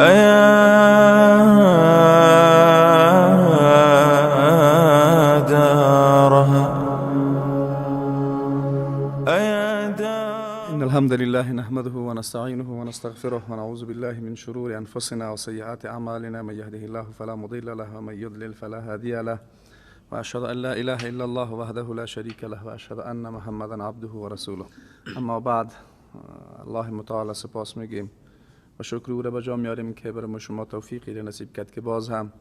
أيا دارها أيا دار. إن الحمد لله نحمده ونستعينه ونستغفره ونعوذ بالله من شرور أنفسنا وسيئات أعمالنا، من يهده الله فلا مضل له ومن يضلل فلا هادي له، وأشهد أن لا إله إلا الله وحده لا شريك له وأشهد أن محمدا عبده ورسوله. اما بعد، الله متعال سپاس میگیم و شکر او را به جا میاریم که بر ما شما توفیقی را نصیب کرد که باز هم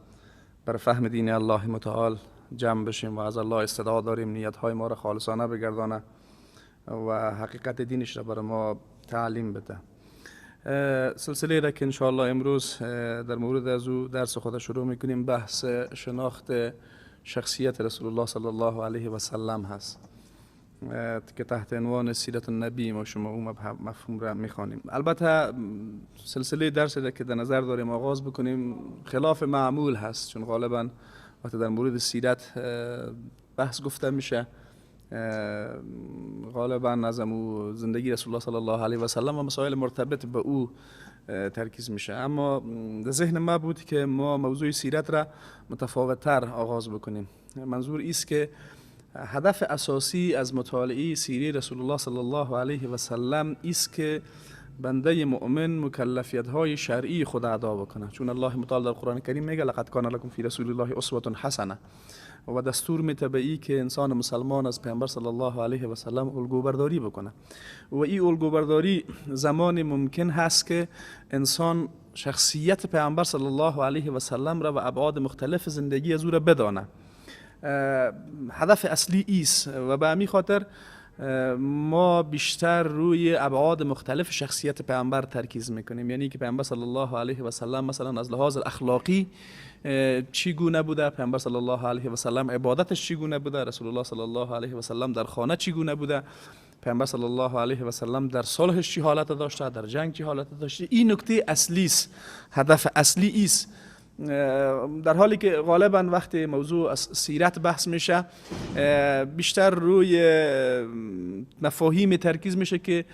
بر فهم دین الله متعال جمع بشیم و از الله استدعا داریم نیت‌های ما را خالصانه بگردانه و حقیقت دینش را بر ما تعلیم بده. سلسله را که انشاءالله امروز در مورد از او درس خود شروع میکنیم، بحث شناخت شخصیت رسول الله صلی الله علیه و سلم هست که تحت عنوان سیرت النبی ما شما اون مفهوم را میخوانیم. البته سلسله درس را که در نظر داریم آغاز بکنیم خلاف معمول هست، چون غالبا وقتی در مورد سیرت بحث گفته میشه غالبا از امو زندگی رسول الله صلی الله علیه و سلم و مسائل مرتبط به او ترکیز میشه، اما در ذهن ما بود که ما موضوع سیرت را متفاوت‌تر آغاز بکنیم. منظور ایست که هدف اساسی از مطالعه سیره رسول الله صلی الله علیه و سلم ایست که بنده مؤمن مکلفیت‌های شرعی خود ادا بکنه، چون الله متعال در قرآن کریم میگه لقد کان لکم فی رسول الله اسوة حسنه و دستور میده به ای که انسان مسلمان از پیامبر صلی الله علیه و سلم الگو برداری بکنه و این الگو برداری زمان ممکن هست که انسان شخصیت پیامبر صلی الله علیه و سلم را و ابعاد مختلف زندگی از او را بدانه. هدف اصلی ایست و به همین خاطر ما بیشتر روی ابعاد مختلف شخصیت پیامبر ترکیز میکنیم، یعنی که پیامبر صلی الله علیه و سلم مثلا از لحاظ اخلاقی چگونه بوده، پیامبر صلی الله علیه و سلم عبادتش چگونه بوده، رسول الله صلی الله علیه و سلم در خانه چگونه بوده، پیامبر صلی الله علیه و سلم در صلحش چی حالت داشته، در جنگ چی حالت داشته. این نکته اصلی است، هدف اصلی است. در حالی که غالبا وقتی موضوع از سیرت بحث میشه بیشتر روی مفاهیم ترکیز میشه که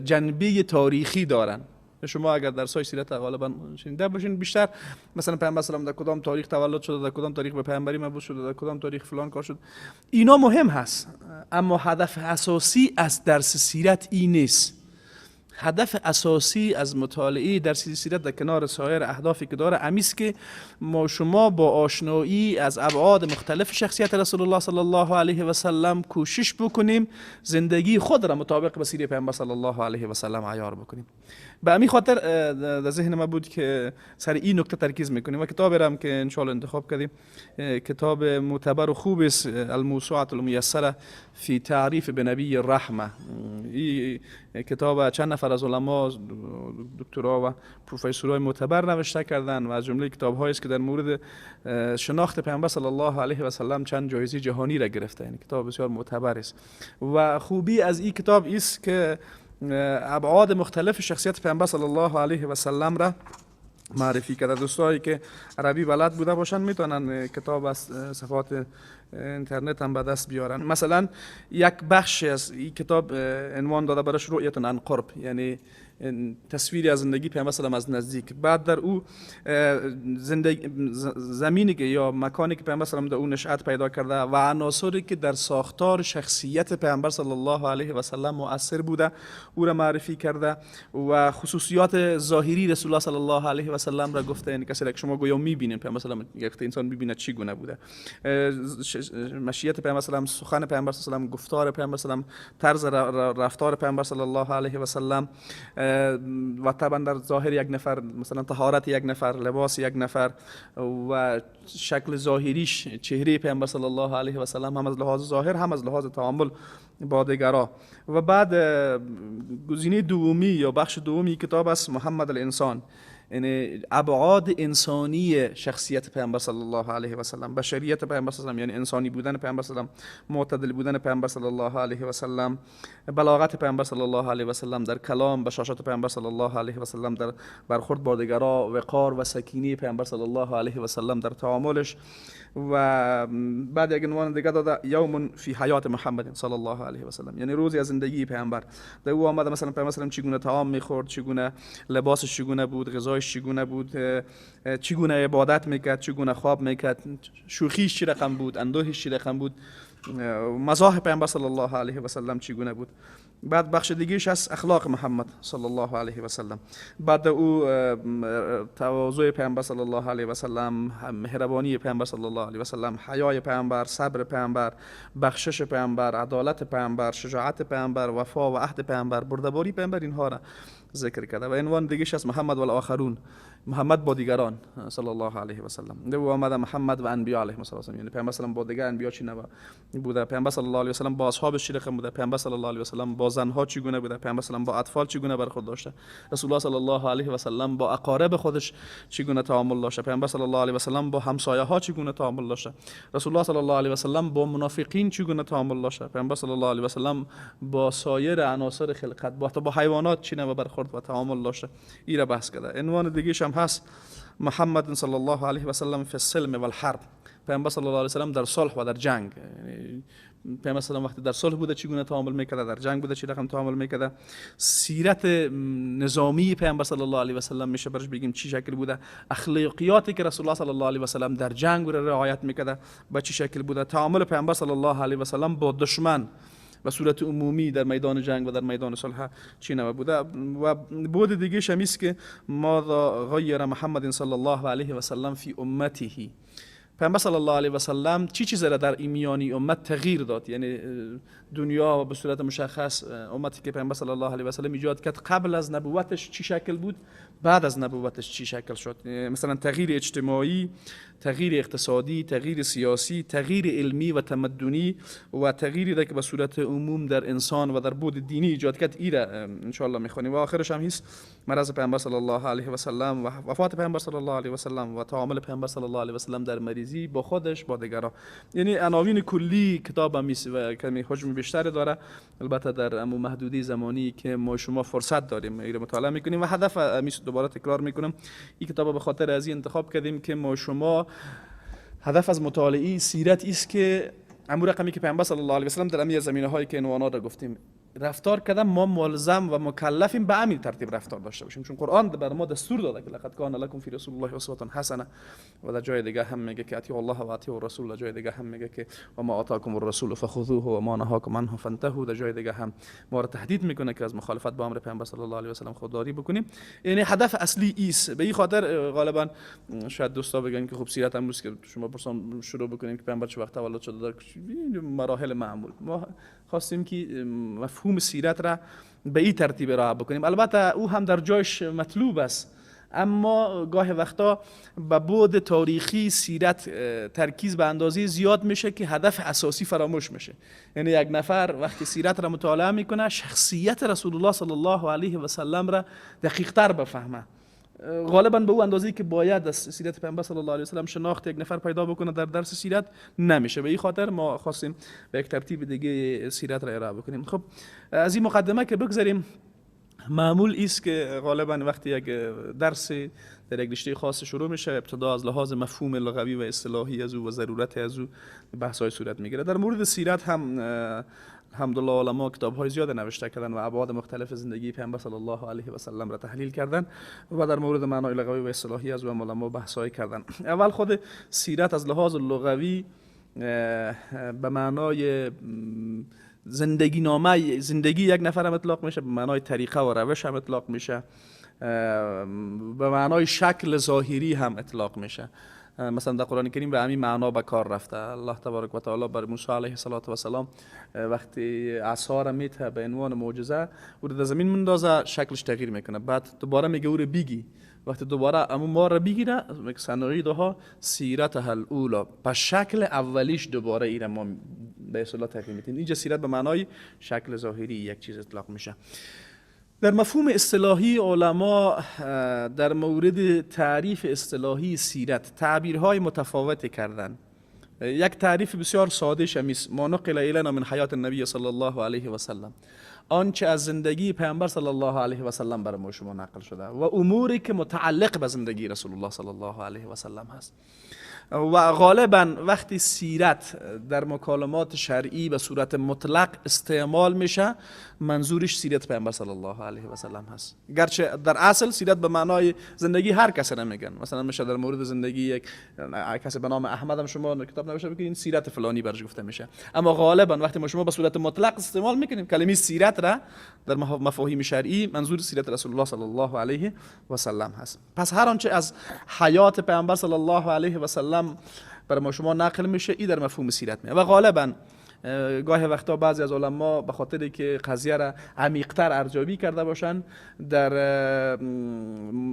جنبه تاریخی دارن. شما اگر در سای سیرت غالبا شنیده باشین بیشتر مثلا پیامبر صلی الله علیه و در کدام تاریخ تولد شده، در کدام تاریخ به پیامبری مبعوث شده، در کدام تاریخ فلان کار شد، اینا مهم هست، اما هدف اساسی از درس سیرت این نیست. هدف اساسی از مطالعه درس سیرت در کنار سایر اهدافی که داره امیست که ما شما با آشنایی از ابعاد مختلف شخصیت رسول الله صلی الله علیه و سلم کوشش بکنیم زندگی خود را مطابق به سیره پیامبر صلی الله علیه و سلم عیار بکنیم. به همین خاطر در ذهن ما بود که سر این نکته ترکیز میکنیم و کتاب را هم که انشاءالله انتخاب کردیم کتاب معتبر و خوب است، الموسوعة المیسره فی تعریف به نبی الرحمه. این کتاب چند نفر از علما، دکترا و پروفسورای معتبر نوشته کردن و از جمله کتاب‌هایی است که در مورد شناخت پیامبر صلی الله علیه و سلم چند جایزه جهانی را گرفته. یعنی کتاب بسیار معتبر است و خوبی از این کتاب است که ابعاد مختلف شخصیت پیامبر صلی الله علیه و سلم را معرفی کرده. دوستایی که عربی بلد بوده باشن میتونن کتاب از صفحات اینترنت هم به دست بیارن. مثلا یک بخش از این کتاب عنوان داده براش رؤیت عن قرب، یعنی تصویری از زندگی پیامبر صلی الله علیه و از نزدیک. بعد در او زندگی زمینی که یا مکانی که پیامبر صلی الله علیه و در او نشأت پیدا کرده و عناصری که در ساختار شخصیت پیامبر صلی الله علیه و سلم مؤثر بوده او را معرفی کرده و خصوصیات ظاهری رسول الله صلی الله علیه و سلم را گفته، یعنی کسی که شما گویا می‌بینین پیامبر صلی الله علیه و سلم، انسان می‌بینه چی گونه بوده، مشیت پیامبر صلی الله علیه و سخن پیامبر صلی الله علیه و گفتار پیامبر صلی الله علیه و طرز رفتار پیامبر صلی الله علیه و سلم و طبعا در ظاهر یک نفر، مثلا طهارت یک نفر، لباس یک نفر و شکل ظاهریش، چهره پیامبر صلی الله علیه و سلم هم از لحاظ ظاهر هم از لحاظ تعامل با دیگرا. و بعد گزینه دومی یا بخش دومی کتاب است محمد الانسان، یعنی ابعاد انسانی شخصیت پیامبر صلی الله علیه و سلم، بشریت پیامبر صلی الله علیه و سلم، یعنی انسانی بودن پیامبر صلی الله علیه و سلم، معتدل بودن پیامبر صلی الله علیه و سلم، بلاغت پیامبر صلی الله علیه و سلم در کلام، بشاشت پیامبر صلی الله علیه و سلم در برخورد با دیگرا، وقار و سکینه پیامبر صلی الله علیه و سلم در تعاملش. و بعد یک عنوان دیگه داده یوم فی حیات محمد صلی الله علیه و سلم، یعنی روزی از زندگی پیامبر. در او آمده مثلا پیامبر صلی الله علیه و سلم چگونه طعام میخورد، چگونه لباسش چگونه بود، غذای غذایش چگونه بود، چگونه عبادت میکرد، چگونه خواب میکرد، شوخیش چی رقم بود، اندوهش چی رقم بود، مزاح پیامبر صلی الله علیه و سلم چگونه بود. بعد بخش دیگهش از اخلاق محمد صلی الله علیه و سلم، بعد او تواضع پیامبر صلی الله علیه و سلم، مهربانی پیامبر صلی الله علیه و سلم، حیای پیامبر، صبر پیامبر، بخشش پیامبر، عدالت پیامبر، شجاعت پیامبر، وفا و عهد پیامبر، بردباری پیامبر، اینها را ذکر کرده. و عنوان دیگهش از محمد و الاخرون، محمد با دیگران صلی الله علیه و سلم. دو آمده محمد و انبیا علیهم السلام، یعنی پیامبر صلی با دیگر انبیا چی بوده، پیامبر صلی الله علیه و سلم با اصحابش چی رقم بوده، پیامبر صلی الله علیه و سلم با زنها چگونه بوده، پیامبر صلی با اطفال چگونه برخورد داشته، رسول الله صلی الله علیه و سلم با اقارب خودش چگونه تعامل داشته، پیامبر صلی الله علیه و سلم با همسایه ها چگونه تعامل داشته، رسول الله صلی الله علیه و سلم با منافقین چگونه تعامل داشته، پیامبر صلی الله علیه و سلم با سایر عناصر خلقت، با حیوانات چگونه برخورد و تعامل داشته، این را بحث کرده. عنوان دیگه هم هست محمد صلی الله علیه و سلم فی السلم والحرب، پیامبر صلی الله علیه و سلم در صلح و در جنگ، یعنی پیامبر صلی وقتی در صلح بوده چگونه تعامل میکرده، در جنگ بوده چه رقم تعامل میکرده، سیرت نظامی پیامبر صلی الله علیه و سلم میشه برش بگیم چی شکل بوده، اخلاقیاتی که رسول الله صلی الله علیه و سلم در جنگ رو رعایت میکرده با چی شکل بوده، تعامل پیامبر صلی الله علیه و سلم با دشمن به صورت عمومی در میدان جنگ و در میدان صلح چی نوع بوده. و بود دیگه شمیست که ماذا غیر محمد صلی الله علیه و سلم فی امته، پیامبر صلی الله علیه و سلم چی چیز را در میانی امت تغییر داد، یعنی دنیا به صورت مشخص امتی که پیامبر صلی الله علیه و سلم ایجاد کرد قبل از نبوتش چی شکل بود، بعد از نبوتش چی شکل شد، مثلا تغییر اجتماعی، تغییر اقتصادی، تغییر سیاسی، تغییر علمی و تمدنی و تغییری که به صورت عموم در انسان و در بود دینی ایجاد کرد، ایره ان شاء الله میخوانیم. و آخرش هم هست مرض پیامبر صلی الله علیه و سلم و وفات پیامبر صلی الله علیه و سلم و تعامل پیامبر صلی الله علیه و سلم در مریضی با خودش با دیگران، یعنی عناوین کلی کتاب هم و کمی حجم بیشتر داره، البته در امو محدودی زمانی که ما شما فرصت داریم ایره مطالعه میکنیم. و هدف امیس دوباره تکرار میکنم، این کتاب به خاطر از این انتخاب کردیم که ما شما هدف از مطالعه سیرت است که امو رقمی که پیامبر صلی الله علیه و سلم در امی زمینه هایی که عنوانات را گفتیم رفتار کردن، ما ملزم و مکلفیم به همین ترتیب رفتار داشته باشیم، چون قرآن بر ما دستور داده که لقد کان لکم فی رسول الله اسوه حسنه، و در جای دیگه هم میگه که اطیعوا الله و اطیعوا الرسول، در جای دیگه هم میگه که و ما آتاکم الرسول فخذوه و ما نهاکم عنه فانتهوا، در جای دیگه هم ما را تهدید میکنه که از مخالفت با امر پیامبر صلی الله علیه و سلم خودداری بکنیم. یعنی هدف اصلی ایست. به این خاطر غالبا شاید دوستا بگن که خب سیرت امروز که شما پرسان شروع بکنیم که پیامبر چه وقت تولد شده، در مراحل معمول ما خواستیم که مفهوم سیرت را به این ترتیب ارائه بکنیم. البته او هم در جایش مطلوب است، اما گاه وقتا به بعد تاریخی سیرت ترکیز به اندازه زیاد میشه که هدف اساسی فراموش میشه. یعنی یک نفر وقتی سیرت را مطالعه میکنه شخصیت رسول الله صلی الله علیه و سلم را دقیق تر بفهمه، غالبا به او اندازه‌ای که باید از سیرت پیامبر صلی الله علیه و سلم شناخت یک نفر پیدا بکنه در درس سیرت نمیشه. به این خاطر ما خواستیم به یک ترتیب دیگه سیرت را ارائه بکنیم. خب از این مقدمه که بگذاریم، معمول است که غالبا وقتی یک درس در یک رشته خاص شروع میشه، ابتدا از لحاظ مفهوم لغوی و اصطلاحی از او و ضرورت از او بحث‌های صورت میگیره. در مورد سیرت هم الحمدلله علما کتاب‌های زیاد نوشته کردن و ابعاد مختلف زندگی پیامبر صلی الله علیه و سلم را تحلیل کردن و در مورد معنای لغوی و اصطلاحی از او علما بحث‌های کردن. اول خود سیرت از لحاظ لغوی به معنای زندگی نامه زندگی یک نفر هم اطلاق میشه، به معنای طریقه و روش هم اطلاق میشه، به معنای شکل ظاهری هم اطلاق میشه. مثلا در قرآن کریم به همین معنا به کار رفته. الله تبارک و تعالی بر موسی علیه السلام وقتی عصا را میته به عنوان معجزه، او رو در زمین مندازه، شکلش تغییر میکنه، بعد دوباره میگه او رو بگی، وقتی دوباره امو مار را بگیره سنعیدها سیرتها الاولی، به شکل اولیش دوباره ایره ما به اصطلاح تغییر میدیم. اینجا سیرت به معنای شکل ظاهری یک چیز اطلاق میشه. در مفهوم اصطلاحی علما در مورد تعریف اصطلاحی سیرت تعبیرهای متفاوت کردن. یک تعریف بسیار ساده شمیست، ما نقل الینا من حیات النبی صلی الله علیه و سلم، آنچه از زندگی پیامبر صلی الله علیه و سلم برای ما شما نقل شده و اموری که متعلق به زندگی رسول الله صلی الله علیه و سلم هست. و غالبا وقتی سیرت در مکالمات شرعی به صورت مطلق استعمال میشه، منظورش سیرت پیامبر صلی الله علیه و سلم هست. گرچه در اصل سیرت به معنای زندگی هر کس نمیگن. مثلا میشه در مورد زندگی یک کسی به نام احمد هم شما کتاب نوشته بکنین، سیرت فلانی برش گفته میشه. اما غالبا وقتی ما شما به صورت مطلق استعمال میکنیم کلمه سیرت را در مفاهیم شرعی، منظور سیرت رسول الله صلی الله علیه و سلم هست. پس هر آنچه از حیات پیامبر صلی الله علیه و سلم برای ما شما نقل میشه، ای در مفهوم سیرت میه. و غالبا گاه وقتا بعضی از علما به خاطر که قضیه را عمیق‌تر ارزیابی کرده باشن، در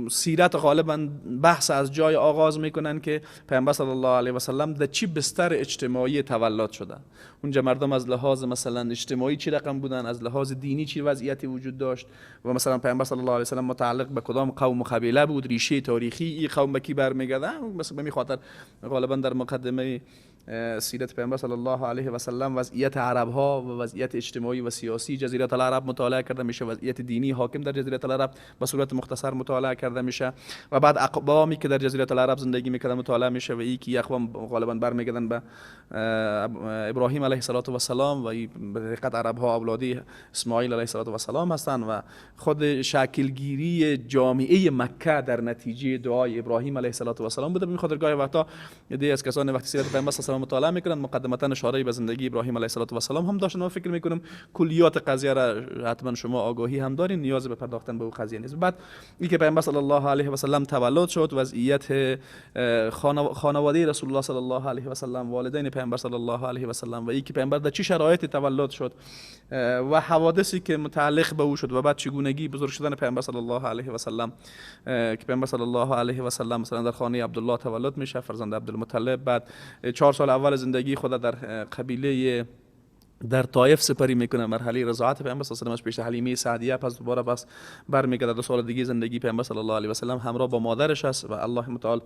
سیرت غالبا بحث از جای آغاز میکنن که پیامبر صلی الله علیه و سلم در چی بستر اجتماعی تولد شده. اونجا مردم از لحاظ مثلا اجتماعی چی رقم بودن، از لحاظ دینی چی وضعیتی وجود داشت و مثلا پیامبر صلی الله علیه و سلم متعلق به کدام قوم و قبیله بود، ریشه تاریخی این قوم به کی برمیگرده. مثلا به می خاطر غالبا در مقدمه سیرت پیامبر صلی الله علیه و سلم وضعیت عرب ها و وضعیت اجتماعی و سیاسی جزیره العرب مطالعه کرده میشه، وضعیت دینی حاکم در جزیره العرب به صورت مختصر مطالعه کرده میشه و بعد اقوامی که در جزیره العرب زندگی میکردن مطالعه میشه و ای که اقوام غالبا برمیگردن به ابراهیم علیه السلام و به حقیقت عرب ها اولادی اسماعیل علیه السلام هستند و خود شکلگیری جامعه مکه در نتیجه دعای ابراهیم علیه السلام بوده. به خاطر گاهی وقتا دی از کسانی وقتی سیرت پیامبر صلی الله مطالعه میکنن، مقدمتا اشاره به زندگی ابراهیم علیه السلام هم داشتن. من فکر میکنم کلیات قضیه را حتما شما آگاهی هم دارین، نیاز به پرداختن به اون قضیه نیست. بعد اینکه پیامبر صلی الله علیه و سلم تولد شد، وضعیت خانواده رسول الله صلی الله علیه و سلم، والدین پیامبر صلی الله علیه و سلم و اینکه پیامبر در چه شرایطی تولد شد و حوادثی که متعلق به او شد و بعد چگونگی بزرگ شدن پیامبر صلی الله علیه و سلم، که پیامبر صلی الله علیه و سلم مثلا در خانه عبدالله تولد میشه، فرزند عبدالمطلب. بعد 4 سال اول زندگی خود در قبیله در طایف سپری میکنه، مرحله رضاعت پیامبر صلی الله علیه و پیش حلیمه سعدیه. پس دوباره بس برمیگرده 2 سال دیگه زندگی پیامبر صلی الله علیه و سلم همراه با مادرش است و الله متعال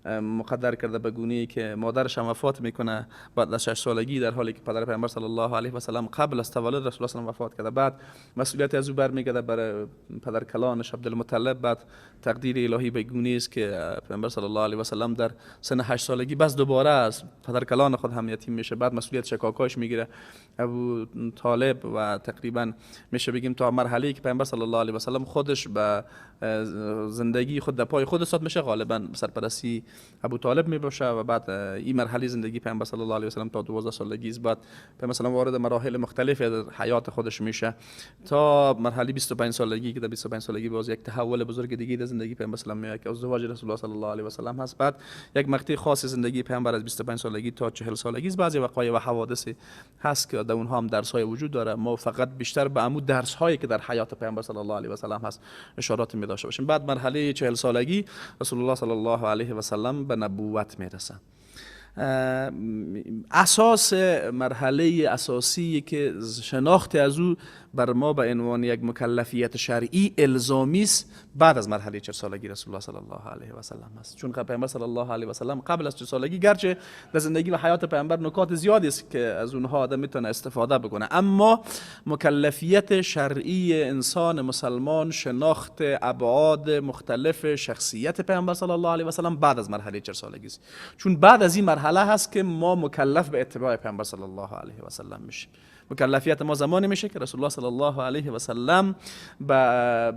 مقدر کرده به گونه ای که مادرش هم وفات میکنه بعد از 6 سالگی، در حالی که پدر پیامبر صلی الله علیه و سلم قبل از تولد رسول الله صلی الله علیه و وفات کرده. بعد مسئولیت از او برمیگرده برای پدر کلانش عبدالمطلب. بعد تقدیر الهی به گونه است که پیامبر صلی الله علیه و سلم در سن 8 سالگی بس دوباره از پدر کلان خود هم یتیم میشه. بعد مسئولیت شکاکاش میگیره ابو طالب و تقریبا میشه بگیم تا مرحله که پیامبر صلی الله علیه و سلم خودش به زندگی خود در پای خود استاد میشه، غالبا سرپرستی ابو طالب میباشه. و بعد این مرحله زندگی پیامبر صلی الله علیه و سلم تا 12 سالگی است. بعد پیامبر صلی وارد مراحل مختلف در حیات خودش میشه تا مرحله 25 سالگی که در 25 سالگی باز یک تحول بزرگ دیگه در زندگی پیامبر صلی الله علیه و که ازدواج رسول الله صلی الله علیه و سلم هست. بعد یک مقطع خاص زندگی پیامبر از 25 سالگی تا 40 سالگی است. بعضی وقایع و حوادث هست که در اونها هم درس های وجود داره. ما فقط بیشتر به عمود درس هایی که در حیات پیامبر صلی الله علیه و سلم هست اشارات می داشته باشیم. بعد مرحله 40 سالگی رسول الله صلی الله علیه و سلم به نبوت میرسه. اساس مرحله اساسی که شناخت از او بر ما به عنوان یک مکلفیت شرعی الزامی است بعد از مرحله 40 سالگی رسول الله صلی الله علیه و سلم است. چون پیامبر صلی الله علیه و سلم قبل از 40 سالگی گرچه در زندگی و حیات پیامبر نکات زیادی است که از اونها آدم میتونه استفاده بکنه، اما مکلفیت شرعی انسان مسلمان شناخت ابعاد مختلف شخصیت پیامبر صلی الله علیه و سلم بعد از مرحله 40 سالگی است. چون بعد از این مرحله هست که ما مکلف به اتباع پیامبر صلی الله علیه و سلم میشیم. مکلفیت ما زمانی میشه که رسول الله صلی الله علیه و سلم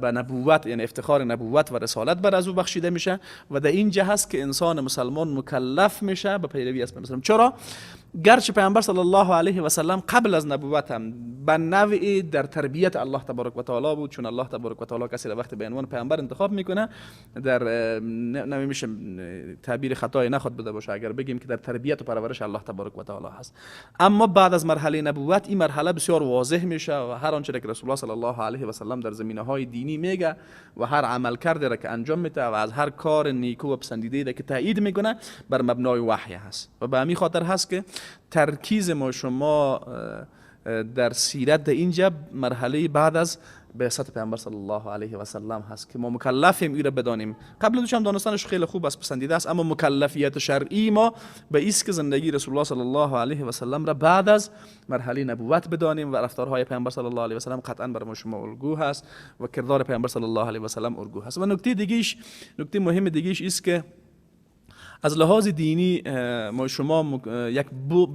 به نبوت، یعنی افتخار نبوت و رسالت بر از او بخشیده میشه و در اینجا هست که انسان مسلمان مکلف میشه به پیروی از پیامبر. چرا؟ گرچه پیامبر صلی الله علیه و سلم قبل از نبوت هم به نوعی در تربیت الله تبارک و تعالی بود، چون الله تبارک و تعالی کسی را وقتی به عنوان پیامبر انتخاب میکنه در نوعی میشه تعبیر خطای نخواد بوده باشه اگر بگیم که در تربیت و پرورش الله تبارک و تعالی هست. اما بعد از مرحله نبوت این مرحله بسیار واضح میشه و هر آنچه که رسول الله صلی الله علیه و سلم در زمینه های دینی میگه و هر عمل کرده را که انجام میده و از هر کار نیکو و پسندیده که تایید میکنه بر مبنای وحی هست. و به همین خاطر هست که ترکیز ما شما در سیرت اینجا مرحله بعد از بعثت پیامبر صلی الله علیه و سلم هست که ما مکلفیم این را بدانیم. قبل از هم دانستنش خیلی خوب است، پسندیده است، اما مکلفیت شرعی ما به ایست که زندگی رسول الله صلی الله علیه و سلم را بعد از مرحله نبوت بدانیم و رفتارهای پیامبر صلی الله علیه و سلم قطعا بر ما شما الگو هست و کردار پیامبر صلی الله علیه و سلم الگو هست. و نکته دیگهش، نکته مهم دیگهش است که از لحاظ دینی ما شما یک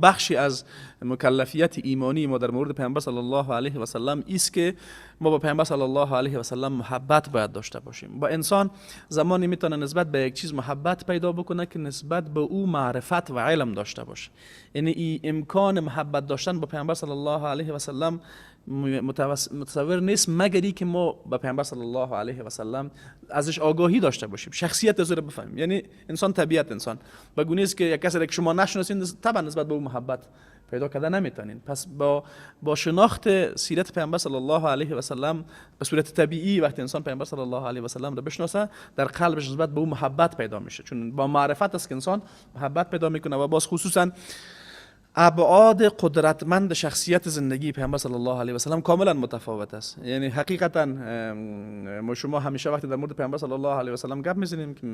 بخشی از مکلفیت ایمانی ما در مورد پیامبر صلی الله علیه و سلم است که ما با پیامبر صلی الله علیه و سلم محبت باید داشته باشیم. با انسان زمانی میتونه نسبت به یک چیز محبت پیدا بکنه که نسبت به او معرفت و علم داشته باشه. یعنی این امکان محبت داشتن با پیامبر صلی الله علیه و سلم متصور نیست مگر ای که ما به پیامبر صلی الله علیه و سلم ازش آگاهی داشته باشیم، شخصیت از او رو بفهمیم. یعنی انسان، طبیعت انسان به گونه است که یک کسی را که شما نشناسین، طبعا نسبت به او محبت پیدا کرده نمیتونین. پس با شناخت سیرت پیامبر صلی الله علیه و سلم، به صورت طبیعی وقتی انسان پیامبر صلی الله علیه و سلم را بشناسه، در قلبش نسبت به او محبت پیدا میشه، چون با معرفت است که انسان محبت پیدا میکنه. و باز خصوصا ابعاد قدرتمند شخصیت زندگی پیامبر صلی الله علیه و سلم کاملا متفاوت است. یعنی حقیقتا ما شما همیشه وقتی در مورد پیامبر صلی الله علیه و سلم گپ میزنیم که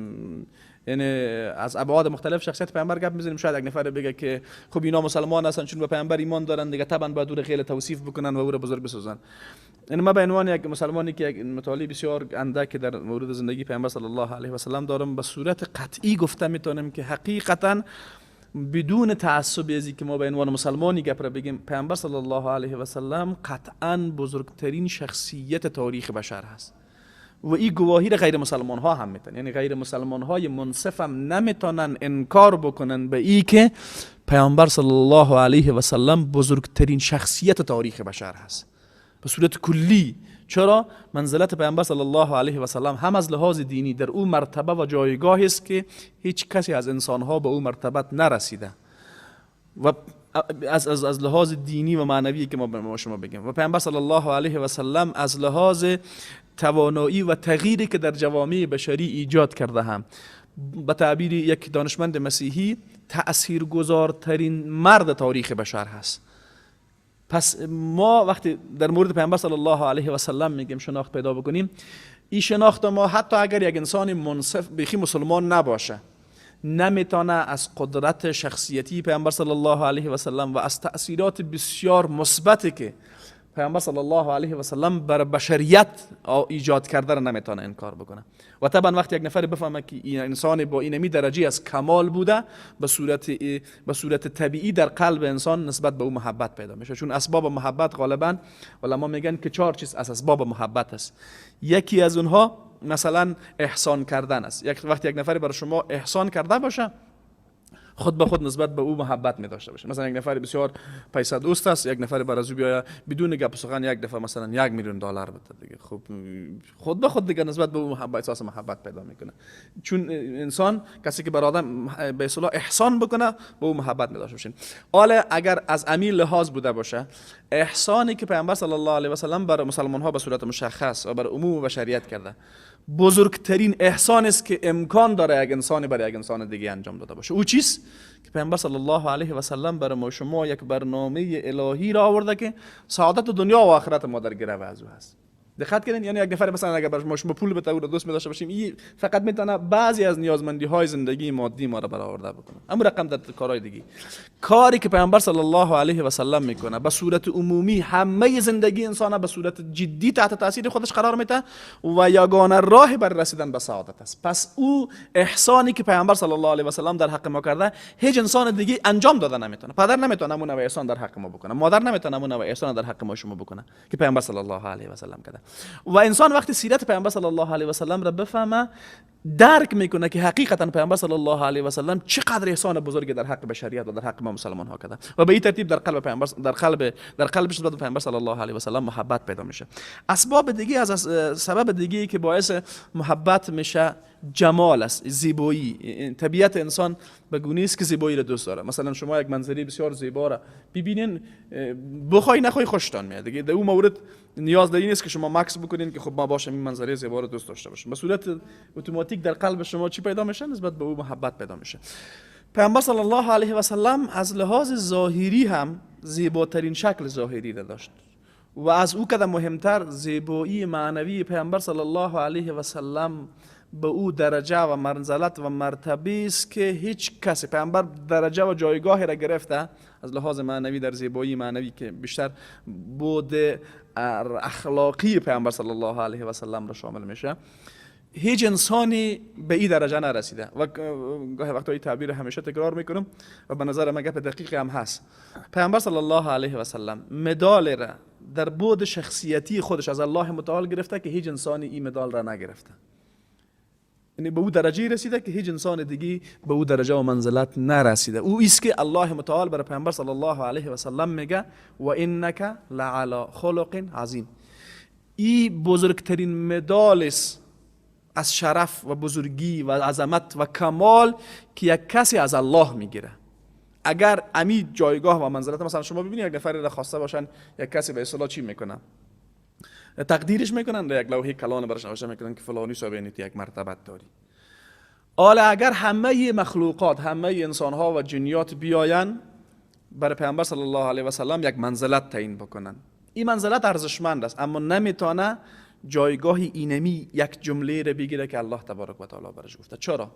یعنی از ابعاد مختلف شخصیت پیامبر گپ میزنیم، شاید یک نفر بگه که خب اینا مسلمان هستن، چون به پیامبر ایمان دارن، دیگه طبعا باید او رو خیلی توصیف بکنن و او رو بزرگ بسازن. یعنی ما به عنوان یک مسلمانی که یک مطالعه بسیار اندک در مورد زندگی پیامبر صلی الله علیه و سلم دارم، به صورت قطعی گفته میتونم که حقیقتا بدون تعصب ازی که ما به عنوان مسلمانی گپ را بگیم، پیامبر صلی الله علیه و سلم قطعا بزرگترین شخصیت تاریخ بشر هست و این گواهی را غیر مسلمان ها هم میتن. یعنی غیر مسلمان های منصف هم نمیتونن انکار بکنن به ای که پیامبر صلی الله علیه و سلم بزرگترین شخصیت تاریخ بشر هست به صورت کلی. چرا؟ منزلت پیامبر صلی الله علیه و سلم هم از لحاظ دینی در او مرتبه و جایگاه است که هیچ کسی از انسانها به او مرتبت نرسیده و از لحاظ دینی و معنوی که ما به شما بگیم، و پیامبر صلی الله علیه و سلم از لحاظ توانایی و تغییری که در جوامع بشری ایجاد کرده هم به تعبیر یک دانشمند مسیحی تأثیرگذارترین مرد تاریخ بشر هست. پس ما وقتی در مورد پیامبر صلی الله علیه و سلم میگیم شناخت پیدا بکنیم، این شناخت ما حتی اگر یک انسان منصف بیخی مسلمان نباشه، نمیتونه از قدرت شخصیتی پیامبر صلی الله علیه و سلم و از تأثیرات بسیار مثبتی که پیامبر صلی الله علیه و سلم بر بشریت ایجاد کرده را نمیتونه انکار بکنه. و طبعا وقتی یک نفر بفهمه که این انسان با اینمی درجه از کمال بوده، به صورت طبیعی در قلب انسان نسبت به او محبت پیدا میشه. چون اسباب محبت، غالبا علما میگن که چهار چیز از اسباب محبت است. یکی از اونها مثلا احسان کردن است. یک وقتی یک نفر برای شما احسان کرده باشه، خود به خود نسبت به او محبت می داشته باشه. مثلا یک نفر بسیار پیسه دوست است، یک نفر بر از او بیاید بدون گپ سخن یک دفعه مثلا 1 میلیون دلار بده، دیگه خب خود به خود دیگه نسبت به او محبت، احساس محبت پیدا میکنه. چون انسان، کسی که بر آدم به اصطلاح احسان بکنه، به او محبت می داشته باشه. حالا اگر از امی لحاظ بوده باشه، احسانی که پیامبر صلی الله علیه و سلم بر مسلمان ها به صورت مشخص و بر عموم بشریت کرده، بزرگترین احسان است که امکان داره یک انسانی برای یک انسان دیگه انجام داده باشه. او چیست؟ که پیامبر صلی الله علیه و سلم برای ما شما یک برنامه الهی را آورده که سعادت دنیا و آخرت ما در گرو از او هست. دقت کنین، یعنی یک نفر مثلا اگر بر ما شما پول بده، او را دوست می داشته باشیم، این فقط میتونه بعضی از نیازمندی های زندگی مادی ما را برآورده بکنه. اما رقم در کارهای دیگه، کاری که پیامبر صلی الله علیه و سلم میکنه، به صورت عمومی همه زندگی انسان به صورت جدی تحت تاثیر خودش قرار میده و یگانه راه بر رسیدن به سعادت است. پس او احسانی که پیامبر صلی الله علیه و سلم در حق ما کرده، هیچ انسان دیگه انجام داده نمیتونه. پدر نمیتونه همون احسان در حق ما بکنه، مادر نمیتونه همون احسان در حق ما شما بکنه که پیامبر صلی الله علیه و سلم کرده. و انسان وقتی سیرت پیامبر صلی الله علیه و سلم را بفهمه، درک میکنه که حقیقتا پیامبر صلی الله علیه و سلم چقدر احسان بزرگی در حق بشریت و در حق ما مسلمان ها کرده و به این ترتیب در قلب پیامبر در قلب در قلبش نسبت به پیامبر صلی الله علیه و سلم محبت پیدا میشه. اسباب دیگه از سبب دیگه که باعث محبت میشه، جمال است، زیبایی. طبیعت انسان به گونه است که زیبایی را دوست داره. مثلا شما یک منظره بسیار زیبا را ببینین، بخوای نخوای خوشتان میاد. دیگه در اون مورد نیاز در این نیست که شما مکث بکنین که خب ما باشم این منظره زیبا را دوست داشته باشم. به صورت اتوماتیک در قلب شما چی پیدا میشه؟ نسبت به او محبت پیدا میشه. پیامبر صلی الله علیه و سلم از لحاظ ظاهری هم زیباترین شکل ظاهری را داشت و از او کده مهمتر، زیبایی معنوی پیامبر صلی الله علیه و سلم به او درجه و منزلت و مرتبه است که هیچ کسی، پیامبر درجه و جایگاه را گرفته از لحاظ معنوی، در زیبایی معنوی که بیشتر بود اخلاقی پیامبر صلی الله علیه و سلم را شامل میشه. هیچ انسانی به این درجه نرسیده و گاهی وقتا این تعبیر همیشه تکرار میکنم و به نظر من گپ دقیقی هم هست. پیامبر صلی الله علیه و سلم مدال را در بود شخصیتی خودش از الله متعال گرفته که هیچ انسانی این مدال را نگرفته. یعنی به او درجه رسیده که هیچ انسان دیگه به او درجه و منزلت نرسیده. او ایست که الله متعال برای پیامبر صلی الله علیه و سلم میگه و انک لعلی خلق عظیم. این بزرگترین مدال است از شرف و بزرگی و عظمت و کمال که یک کسی از الله میگیره. اگر امی جایگاه و منزلت، مثلا شما ببینید یک نفر را خواسته باشن یک کسی به اصطلاح چی میکنن، تقدیرش میکنن، یک لوحه کلان برش نوشته میکنن که فلانی صاحب یک مرتبت داری. حالا اگر همه مخلوقات، همه انسان ها و جنیات بیاین برای پیامبر صلی الله علیه و سلم یک منزلت تعیین بکنن، این منزلت ارزشمند است، اما نمیتونه جایگاه اینمی یک جمله را بگیره که الله تبارک و تعالی برش گفته. چرا؟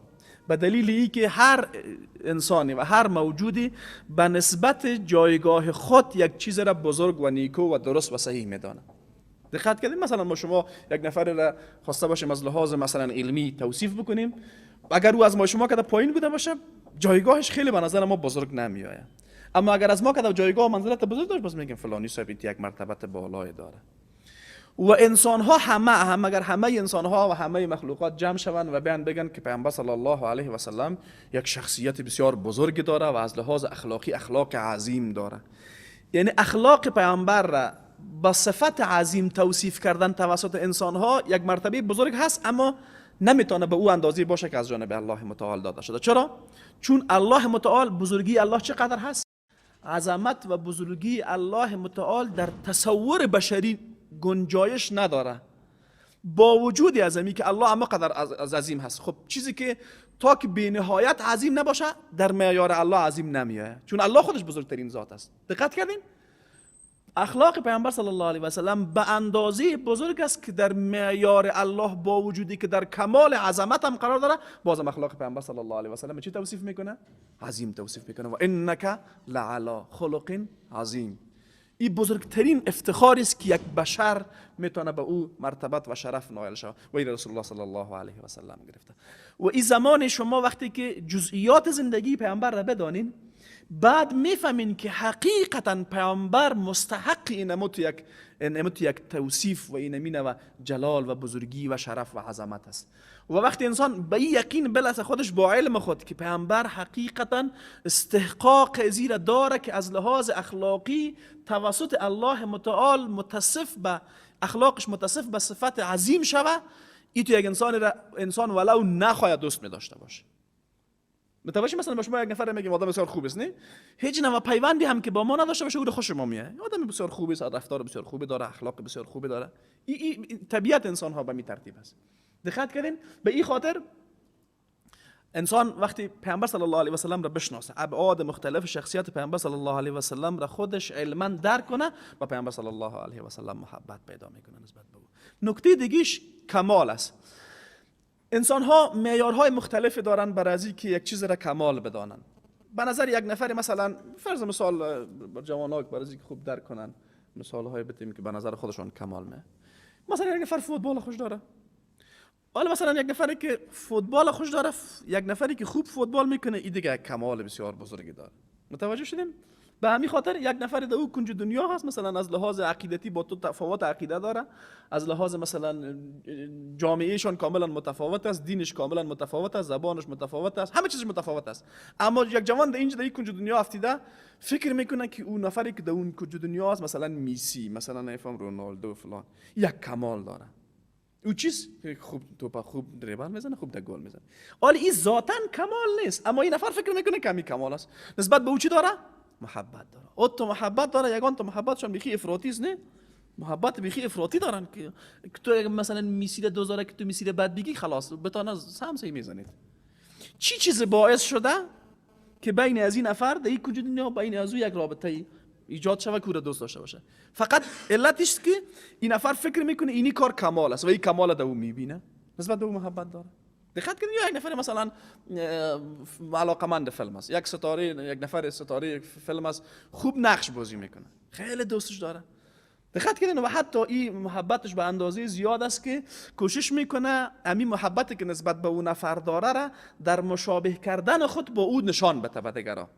به دلیل ای که هر انسانی و هر موجودی به نسبت جایگاه خود یک چیز را بزرگ و نیکو و درست و صحیح میدانه. دقت کردیم؟ مثلا ما شما یک نفر را خواسته باشیم از لحاظ مثلا علمی توصیف بکنیم، اگر او از ما شما که پایین بوده باشه جایگاهش خیلی به نظر ما بزرگ نمیآید، اما اگر از ما که جایگاه و منزلت بزرگ داشت، باز میگیم فلانی صاحب یک مرتبت بالای داره. و انسان ها همه اگر همه انسان ها و همه مخلوقات جمع شوند و بیان بگن که پیامبر صلی الله علیه و سلم یک شخصیت بسیار بزرگ داره و از لحاظ اخلاقی اخلاق عظیم داره، یعنی اخلاق پیامبر را با صفت عظیم توصیف کردن توسط انسان ها یک مرتبه بزرگ هست، اما نمیتونه به او اندازه باشه که از جانب الله متعال داده شده. چرا؟ چون الله متعال، بزرگی الله چقدر هست؟ عظمت و بزرگی الله متعال در تصور بشری گنجایش نداره، با وجود عظمی که الله اما قدر از عظیم هست. خب چیزی که تا که بی نهایت عظیم نباشه در معیار الله عظیم نمیاد، چون الله خودش بزرگترین ذات است. دقت کردین؟ اخلاق پیامبر صلی الله علیه و سلم به اندازه بزرگ است که در معیار الله با وجودی که در کمال عظمت هم قرار داره، بازم اخلاق پیامبر صلی الله علیه و سلم چی توصیف میکنه؟ عظیم توصیف میکنه. و انک لعلی خلق عظیم. این بزرگترین افتخاری است که یک بشر میتونه به او مرتبت و شرف نایل شود و این رسول الله صلی الله علیه و سلم گرفته. و این زمان شما وقتی که جزئیات زندگی پیامبر را بدانین، بعد میفهمین که حقیقتا پیامبر مستحق اینموت یک توصیف و اینمینه و جلال و بزرگی و شرف و عظمت است. و وقتی انسان به این یقین برسه خودش با علم خود که پیامبر حقیقتا استحقاق زیر داره که از لحاظ اخلاقی توسط الله متعال متصف به اخلاقش، متصف به صفت عظیم شوه، این تو یک انسان ولو نخواهد دوست می داشته باشه. متوجه؟ مثلا با شما یک نفر میگیم آدم بسیار خوب است، نه؟ هیچ نوع پیوندی هم که با ما نداشته باشه او رو خوش ما میاد. آدم بسیار خوبی است، رفتار بسیار خوبی داره، اخلاق بسیار خوبی داره. این طبیعت انسان ها به می ترتیب است. دقت کردین؟ به این خاطر انسان وقتی پیامبر صلی الله علیه و سلم را بشناسه، ابعاد مختلف شخصیت پیامبر صلی الله علیه و سلم را خودش علما درک کنه، با پیامبر صلی الله علیه و سلم محبت پیدا میکنه نسبت به او. نکته دیگهش کمال است. انسان ها معیارهای مختلفی دارن برای از که یک چیز را کمال بدانن. به نظر یک نفر مثلا فرض مثال جوان‌ها برای از که خوب درک کنن مثال های بدیم که به نظر خودشان کمال می. مثلا یک نفر فوتبال خوش داره. حالا مثلا یک نفری که فوتبال خوش داره، یک نفری که خوب فوتبال میکنه، این دیگه کمال بسیار بزرگی داره. متوجه شدیم؟ به همین خاطر یک نفر در او کنج دنیا هست، مثلا از لحاظ عقیدتی با تو تفاوت عقیده داره، از لحاظ مثلا جامعهشان کاملا متفاوت است، دینش کاملا متفاوت است، زبانش متفاوت است، همه چیزش متفاوت است. اما یک جوان در اینجا در این کنج دنیا افتیده فکر میکنه که اون نفری که در اون کنج دنیا است، مثلا میسی، مثلا نفهم رونالدو فلان، یک کمال داره. او چیز خوب توپ خوب دریبل میزنه، خوب در گل میزنه. حالا این ذاتاً کمال نیست، اما این نفر فکر میکنه کمی کمال است. نسبت به او چی داره؟ محبت داره. او تو محبت داره، یگان تو محبتشان بیخی افراطی است، نه؟ محبت بیخی افراطی دارن که تو مثلا میسی دوزاره که تو میسی بد بگی خلاص بتانه سم میزنید. چی چیز باعث شده که بین از این نفر در یک کنج دنیا بین از او یک رابطه ایجاد شود که او را دوست داشته باشه؟ فقط علتش که این نفر فکر میکنه اینی کار کمال است و این کمال در او میبینه، نسبت به او محبت داره. دقت کنید، یک نفر مثلا علاقمند فیلم است، یک ستاره، یک نفر ستاره فیلم است، خوب نقش بازی میکنه، خیلی دوستش داره. دقت کردین؟ و حتی این محبتش به اندازه زیاد است که کوشش میکنه امی محبتی که نسبت به او نفر داره را در مشابه کردن خود با او نشان بده به دیگران.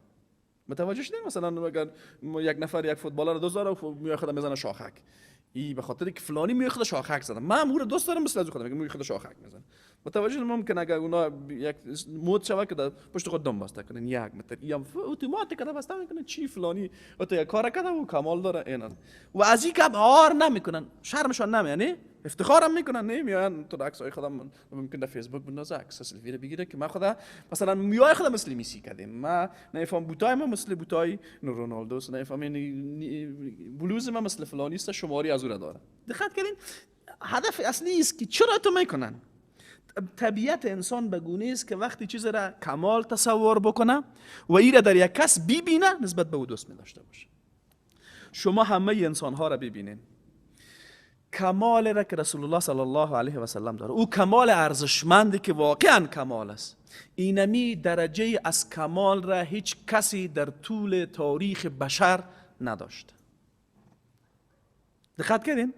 متوجه شدین؟ مثلا اگر یک نفر یک فوتبالر رو دوست داره و موی خود میزنه شاخک، ای به خاطر که فلانی موی خود شاخک زده، من او رو دوست دارم مثل از خودم موی خود شاخک میزنه. متوجه؟ ممکن اگر اونا یک مود شوه که در پشت خود دم بسته کنن یک متر، ای هم اتوماتیک کده بسته میکنه، چی فلانی او تو یک کار کرده و کمال داره اینا، و از این کم عار نمیکنن، شرمشان نمی، یعنی افتخارم میکنن، نمیان تو عکس های خودم ممکن در فیسبوک بندازه، عکس سلفی رو بگیره که من خدا مثلا موهای خودم مثل میسی کردیم، من نفهم بوتای ما مثل بوتای رونالدو، نفهم یعنی بلوز ما مثل فلانی است، شماری از او را داره. دقت کردین؟ هدف اصلی است که چرا تو میکنن؟ طبیعت انسان به گونه است که وقتی چیز را کمال تصور بکنه و ای را در یک کس ببینه، نسبت به او دوست می داشته باشه. شما همه انسان ها را ببینین، کمال را که رسول الله صلی الله علیه و سلم داره، او کمال ارزشمندی که واقعا کمال است، اینمی درجه از کمال را هیچ کسی در طول تاریخ بشر نداشت. دقت کردین؟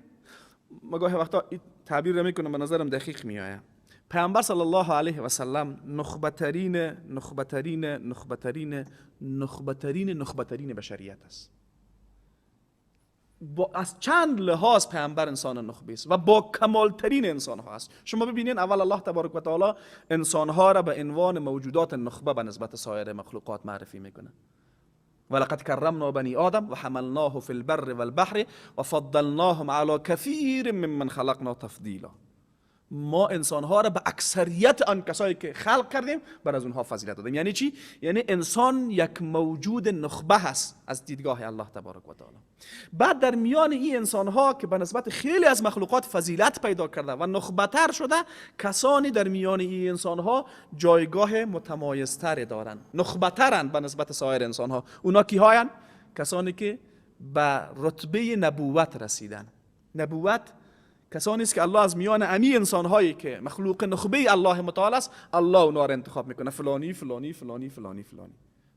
ما گاهی وقتا این تعبیر را میکنم، به نظرم دقیق میآید. پیامبر صلی الله علیه و سلم نخبه ترین نخبه ترین نخبه ترین نخبه ترین نخبه ترین بشریت است. با از چند لحاظ پیامبر انسان نخبه است و با کمال ترین انسان ها است. شما ببینین، اول الله تبارک و تعالی انسان ها را به عنوان موجودات نخبه به نسبت سایر مخلوقات معرفی میکنه. ولقد کرمنا بنی آدم و حملناه فی البر والبحر وفضلناهم على كثیر ممن خلقنا تفضیلا. ما انسان ها را به اکثریت آن کسایی که خلق کردیم بر از اونها فضیلت دادیم. یعنی چی؟ یعنی انسان یک موجود نخبه هست از دیدگاه الله تبارک و تعالی. بعد در میان این انسان ها که به نسبت خیلی از مخلوقات فضیلت پیدا کرده و نخبه تر شده، کسانی در میان این انسان ها جایگاه متمایزتری دارند، نخبه ترند به نسبت سایر انسان ها. اونا کی هاین؟ کسانی که به رتبه نبوت رسیدن. نبوت کسانی است که الله از میان امی انسان هایی که مخلوق نخبه الله متعال است، الله اونا را انتخاب میکنه، فلانی فلانی فلانی فلانی فلانی.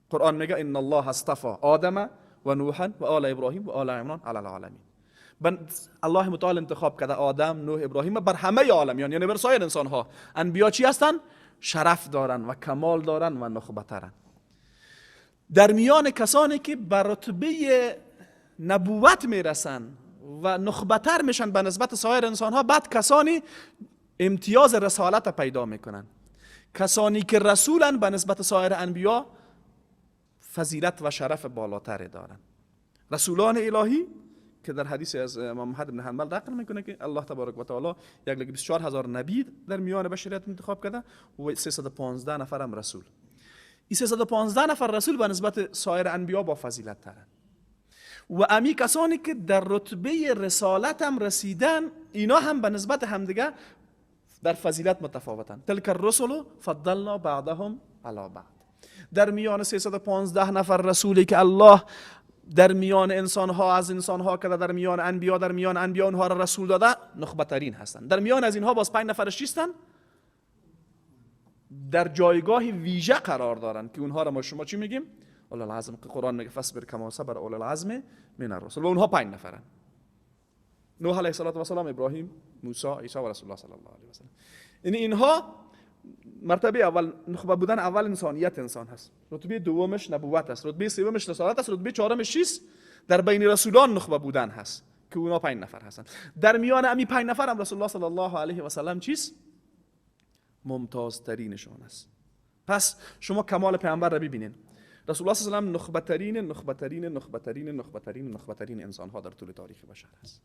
قرآن میگه ان الله اصطفى آدم و نوحا و آل ابراهیم و آل عمران علی العالمین. الله متعال انتخاب کرده آدم، نوح، ابراهیم بر همه عالمیان، یعنی بر سایر انسان ها. انبیا چی هستن؟ شرف دارن و کمال دارن و نخبه ترن. در میان کسانی که بر رتبه نبوت میرسن و نخبتر میشن به نسبت سایر انسان ها، بعد کسانی امتیاز رسالت پیدا میکنن. کسانی که رسولن به نسبت سایر انبیا فضیلت و شرف بالاتری دارن. رسولان الهی که در حدیث از امام احمد بن حنبل نقل میکنه که الله تبارک و تعالی 124,000 نبی در میان بشریت انتخاب کرده و 315 نفر هم رسول. این 315 نفر رسول به نسبت سایر انبیا با فضیلت ترن. و امی کسانی که در رتبه رسالت هم رسیدن، اینا هم به نسبت همدیگه در فضیلت متفاوتن. تلک الرسل فضلنا بعضهم علی بعض. در میان 315 نفر رسولی که الله در میان انسان ها از انسان ها که در میان انبیا در میان انبیا اونها را رسول داده، نخبه ترین هستند. در میان از اینها باز 5 نفرش چیستن؟ در جایگاه ویژه قرار دارن که اونها را ما شما چی میگیم؟ اولو العزم. قرآن میگه فاصبر کما صبر اولو العزم من الرسل. و اونها 5 نفرن: نوح علیه السلام، ابراهیم، موسی، عیسی و رسول الله صلی الله علیه و سلم. یعنی اینها مرتبه اول نخبه بودن اول انسانیت انسان هست، رتبه دومش نبوت است، رتبه سومش رسالت است، رتبه چهارمش چیست؟ در بین رسولان نخبه بودن هست که اونا 5 نفر هستند. در میان امی 5 نفر هم رسول الله صلی الله علیه و سلم چیست؟ ممتازترینشان است. پس شما کمال پیامبر را ببینین. رسول الله صلی الله علیه و سلم نخبه ترین نخبه ترین نخبه ترین نخبه ترین نخبه ترین انسان ها در طول تاریخ بشر است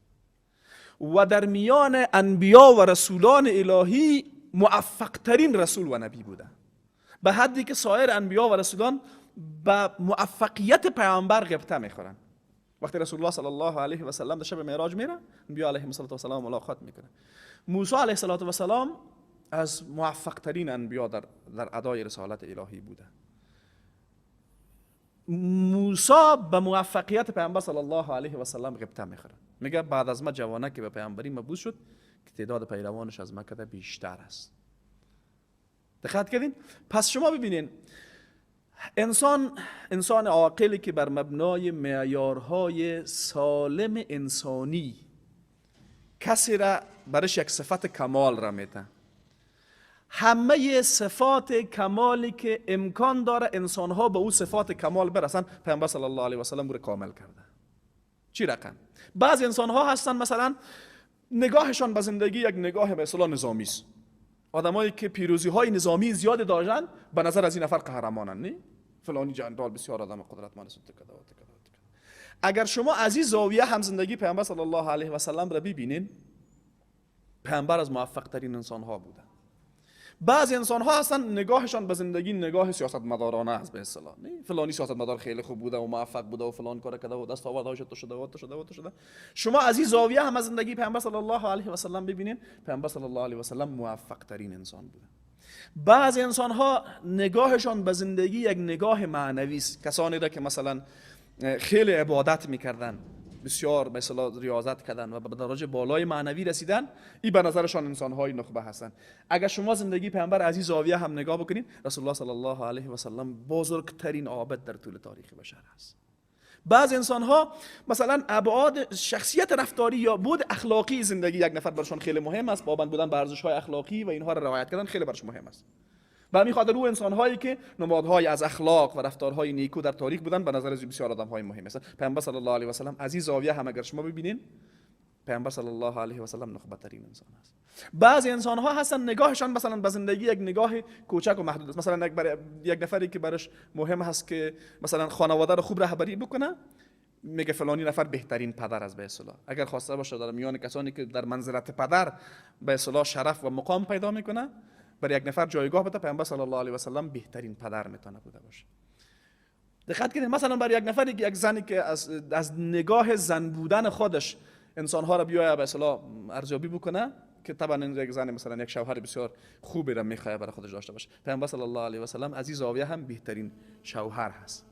و در میان انبیا و رسولان الهی موفق ترین رسول و نبی بوده، به حدی که سایر انبیا و رسولان به موفقیت پیامبر غبطه میخورن. وقتی رسول الله صلی الله علیه و سلم در شب معراج میره، انبیا علیهم الصلاه و ملاقات میکنه. موسی علیه السلام از موفق ترین انبیا در ادای رسالت الهی بوده. موسی به موفقیت پیامبر صلی الله علیه و سلم غبطه میخوره، میگه بعد از ما جوانه که به پیامبری مبعوث شد که تعداد پیروانش از مکه بیشتر است. دقت کردین؟ پس شما ببینین انسان عاقلی که بر مبنای معیارهای سالم انسانی کسی را برش یک صفت کمال را میته، همه صفات کمالی که امکان داره انسانها به او صفات کمال برسن، پیامبر صلی الله علیه و سلم او را کامل کرده. چی رقم؟ بعض انسانها هستن مثلا نگاهشان به زندگی یک نگاه به اصطلاح نظامی است. آدمایی که پیروزی های نظامی زیاد داشتن به نظر از این نفر قهرمانن، نه؟ فلانی جنرال بسیار آدم قدرتمند است. اگر شما از این زاویه هم زندگی پیامبر صلی الله علیه و سلم را ببینین، پیامبر از موفق ترین انسان ها بوده. بعضی انسان ها هستن نگاهشان به زندگی نگاه سیاستمدارانه است به اصطلاح، نه؟ فلانی سیاستمدار خیلی خوب بوده و موفق بوده و فلان کار کرده و دستاوردهاش تو شده و تو شده و تو شده. شما از این زاویه هم از زندگی پیامبر صلی الله علیه و سلم ببینین، پیامبر صلی الله علیه و سلم موفق ترین انسان بوده. بعضی انسان ها نگاهشان به زندگی یک نگاه معنوی است. کسانی را که مثلا خیلی عبادت میکردن، بسیار به اصطلاح ریاضت کردن و به درجه بالای معنوی رسیدن، این به نظرشان انسان‌های نخبه هستند. اگر شما زندگی پیامبر از این زاویه هم نگاه بکنید، رسول الله صلی الله علیه و سلم بزرگترین عابد در طول تاریخ بشر است. بعض انسان‌ها مثلا ابعاد شخصیت رفتاری یا بود اخلاقی زندگی یک نفر برشان خیلی مهم است، پابند بودن به ارزش‌های اخلاقی و اینها را رعایت کردن خیلی برش مهم است. به همین خاطر او انسان‌هایی که نمادهای از اخلاق و رفتارهای نیکو در تاریخ بودن به نظر از بسیار آدم‌های مهم هستند. پیامبر صلی الله علیه و سلم از این زاویه هم اگر شما ببینین، پیامبر صلی الله علیه و سلم نخبه ترین انسان است. بعضی انسان‌ها هستن نگاهشان مثلا به زندگی یک نگاه کوچک و محدود است. مثلا یک نفری که براش مهم هست که مثلا خانواده رو خوب رهبری بکنه، میگه فلانی نفر بهترین پدر است به اصطلاح. اگر خواسته باشه در میان کسانی که در منزلت پدر به اصطلاح شرف و مقام پیدا میکنه، برای یک نفر جایگاه بده، پیامبر صلی الله علیه و سلم بهترین پدر میتونه بوده باشه. دقت کنید، مثلا برای یک نفری که یک زنی که از نگاه زن بودن خودش انسان‌ها را بیاید به اصطلاح ارزیابی بکنه، که طبعا یک زن مثلا یک شوهر بسیار خوبی را میخواد برای خودش داشته باشه، پیامبر صلی الله علیه و سلم از این زاویه هم بهترین شوهر هست.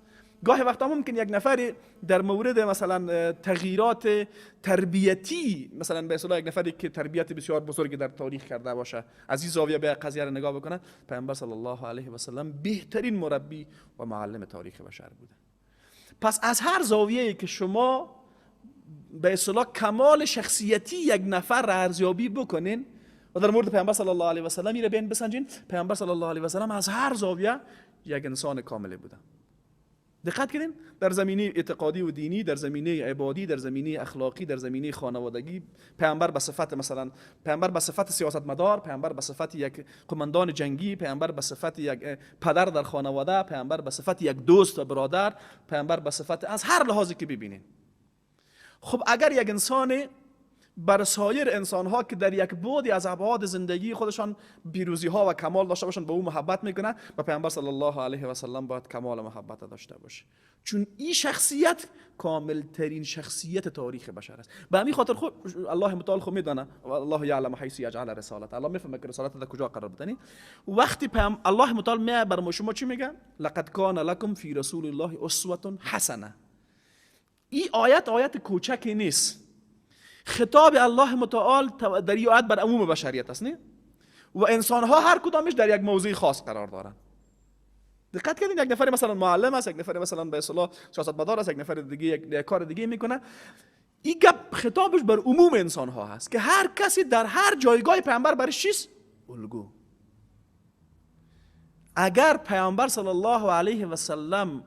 گاهی وقتا ممکن یک نفری در مورد مثلا تغییرات تربیتی، مثلا به اصطلاح یک نفری که تربیت بسیار بزرگی در تاریخ کرده باشه، از این زاویه به قضیه را نگاه بکنه، پیامبر صلی الله علیه و سلم بهترین مربی و معلم تاریخ بشر بوده. پس از هر زاویه‌ای که شما به اصطلاح کمال شخصیتی یک نفر را ارزیابی بکنین و در مورد پیامبر صلی الله علیه و سلم را بین بسنجین، پیامبر صلی الله علیه و سلم از هر زاویه یک انسان کامل بوده. دقت کنین، در زمینه اعتقادی و دینی، در زمینه عبادی، در زمینه اخلاقی، در زمینه خانوادگی، پیامبر به صفت مثلا پیامبر به صفت سیاستمدار، پیامبر به صفت یک قماندان جنگی، پیامبر به صفت یک پدر در خانواده، پیامبر به صفت یک دوست و برادر، پیامبر به صفت از هر لحاظی که ببینین. خب اگر یک انسان بر سایر انسان‌ها که در یک بعدی از ابعاد زندگی خودشان پیروزی‌ها و کمال داشته باشن به او محبت میکنه، و پیامبر صلی الله علیه و سلم باید کمال محبت داشته باشه، چون این شخصیت کامل ترین شخصیت تاریخ بشر است. به همین خاطر خود الله متعال خود میدانه، الله یعلم حیث یجعل رسالت، الله میفهمه که رسالت در کجا قرار بدنی. وقتی پیام الله متعال میاد بر ما شما چی میگه؟ لقد کان لکم فی رسول الله اسوه حسنه. این آیت آیت کوچکی نیست. خطاب الله متعال در این آیت بر عموم بشریت است، نه؟ و انسان‌ها هر کدامش در یک موضوع خاص قرار دارند. دقت کردین، یک نفر مثلا معلم است، یک نفر مثلا به اصطلاح سیاستمدار است، یک نفر دیگه یک کار دیگه میکنه. این گپ خطابش بر عموم انسان‌ها هست که هر کسی در هر جایگاه پیامبر برش چیست؟ الگو. اگر پیامبر صلی الله علیه و سلم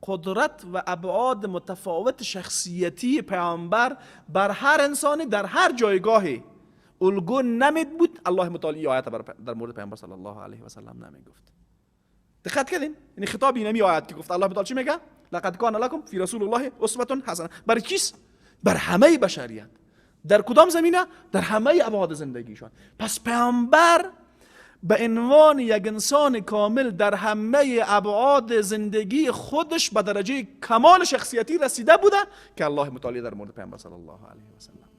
قدرت و ابعاد متفاوت شخصیتی پیامبر بر هر انسانی در هر جایگاهی الگو نمید بود، الله متعال این آیت در مورد پیامبر صلی الله علیه و سلم نمیگفت. دقت کردین؟ یعنی خطاب اینمی آیت که گفت الله متعال چی میگه؟ لقد کان لکم فی رسول الله اسوه حسنه. برای چیست؟ بر همه بشریت. در کدام زمینه؟ در همه ابعاد زندگیشان. پس پیامبر به عنوان یک انسان کامل در همه ابعاد زندگی خودش به درجه کمال شخصیتی رسیده بوده که الله متعالی در مورد پیامبر صلی الله علیه و سلم.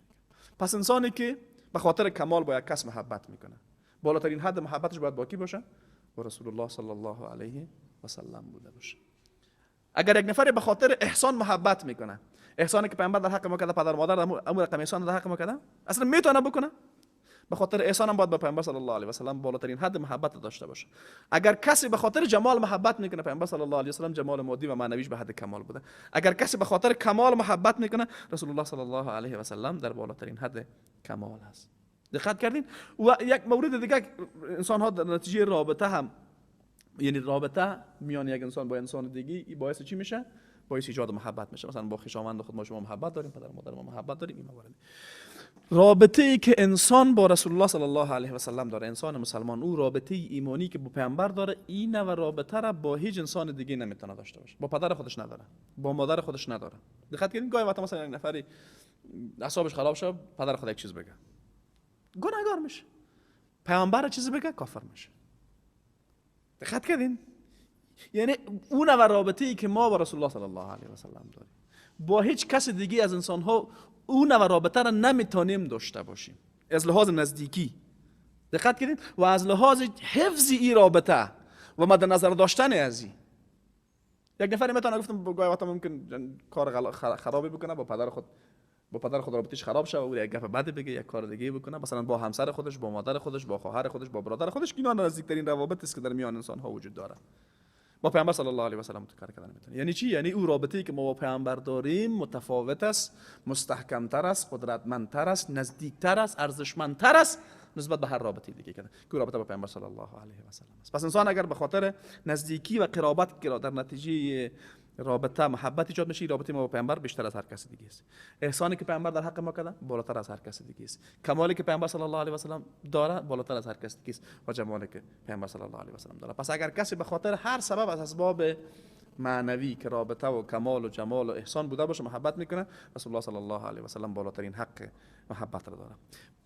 پس انسانی که به خاطر کمال با یک کس محبت میکنه، بالاترین حد محبتش باید با کی باشه؟ با رسول الله صلی الله علیه و سلم بوده باشه. اگر یک نفر به خاطر احسان محبت میکنه، احسانی که پیامبر در حق ما کرده، پدر مادر امو رقم احسان در حق ما کرده، اصلا میتونه بکنه؟ به خاطر احسان هم باید به پیامبر صلی الله علیه و سلم بالاترین حد محبت داشته باشه. اگر کسی به خاطر جمال محبت میکنه، پیامبر صلی الله علیه و سلم جمال مادی و معنویش به حد کمال بوده. اگر کسی به خاطر کمال محبت میکنه، رسول الله صلی الله علیه و سلم در بالاترین حد کمال است. دقت کردین؟ و یک مورد دیگه، انسان ها در نتیجه رابطه هم، یعنی رابطه میان یک انسان با انسان دیگه باعث چی میشه؟ باعث ایجاد محبت میشه. مثلا با خویشاوند خود ما شما محبت داریم، پدر مادر ما محبت داریم. این موارد رابطه ای که انسان با رسول الله صلی الله علیه و سلم داره، انسان مسلمان، او رابطه ایمانی که با پیامبر داره، این نوع رابطه را با هیچ انسان دیگه نمیتونه داشته باشه. با پدر خودش نداره، با مادر خودش نداره. دقت کنید، گاهی وقتا مثلا یک نفری اعصابش خراب شد، پدر خود یک چیز بگه، گناهگار میشه. پیامبر چیزی بگه، کافر میشه. دقت کردین؟ یعنی اون نوع رابطه ای که ما با رسول الله صلی الله علیه و سلم داریم، با هیچ کس دیگه از انسان ها اون نوع رابطه را نمیتونیم داشته باشیم، از لحاظ نزدیکی. دقت کردین؟ و از لحاظ حفظ این رابطه و مد نظر داشتن از این. یک نفر میتونه، گفتم، گاهی وقتا ممکن کار خرابی بکنه، با پدر خود رابطه‌اش خراب شه و او یک گپ بد بگه، یک کار دیگه بکنه، مثلا با همسر خودش، با مادر خودش، با خواهر خودش، با برادر خودش، که اینا نزدیکترین روابط است که در میان انسان ها وجود داره. با پیامبر صلی الله علیه و سلم کار کردن نمیتونه. یعنی چی؟ یعنی او رابطه‌ای که ما با پیامبر داریم متفاوت است، مستحکمتر است، قدرتمندتر است، نزدیکتر است، ارزشمندتر است نسبت به هر رابطه دیگه که رابطه با پیامبر صلی الله علیه و سلم است. پس انسان اگر به خاطر نزدیکی و قرابت که در نتیجه رابطه محبت ایجاد میشه، رابطه ما با پیامبر بیشتر از هر کس دیگه است. احسانی که پیامبر در حق ما کرده بالاتر از هر کس دیگه است. کمالی که پیامبر صلی الله علیه و سلم داره بالاتر از هر کس دیگه است و جمالی که پیامبر صلی الله علیه و سلم داره. پس اگر کسی به خاطر هر سبب از اسباب معنوی که رابطه و کمال و جمال و احسان بوده باشه محبت میکنه، رسول الله صلی الله علیه و سلم بالاترین حق محبت را داره.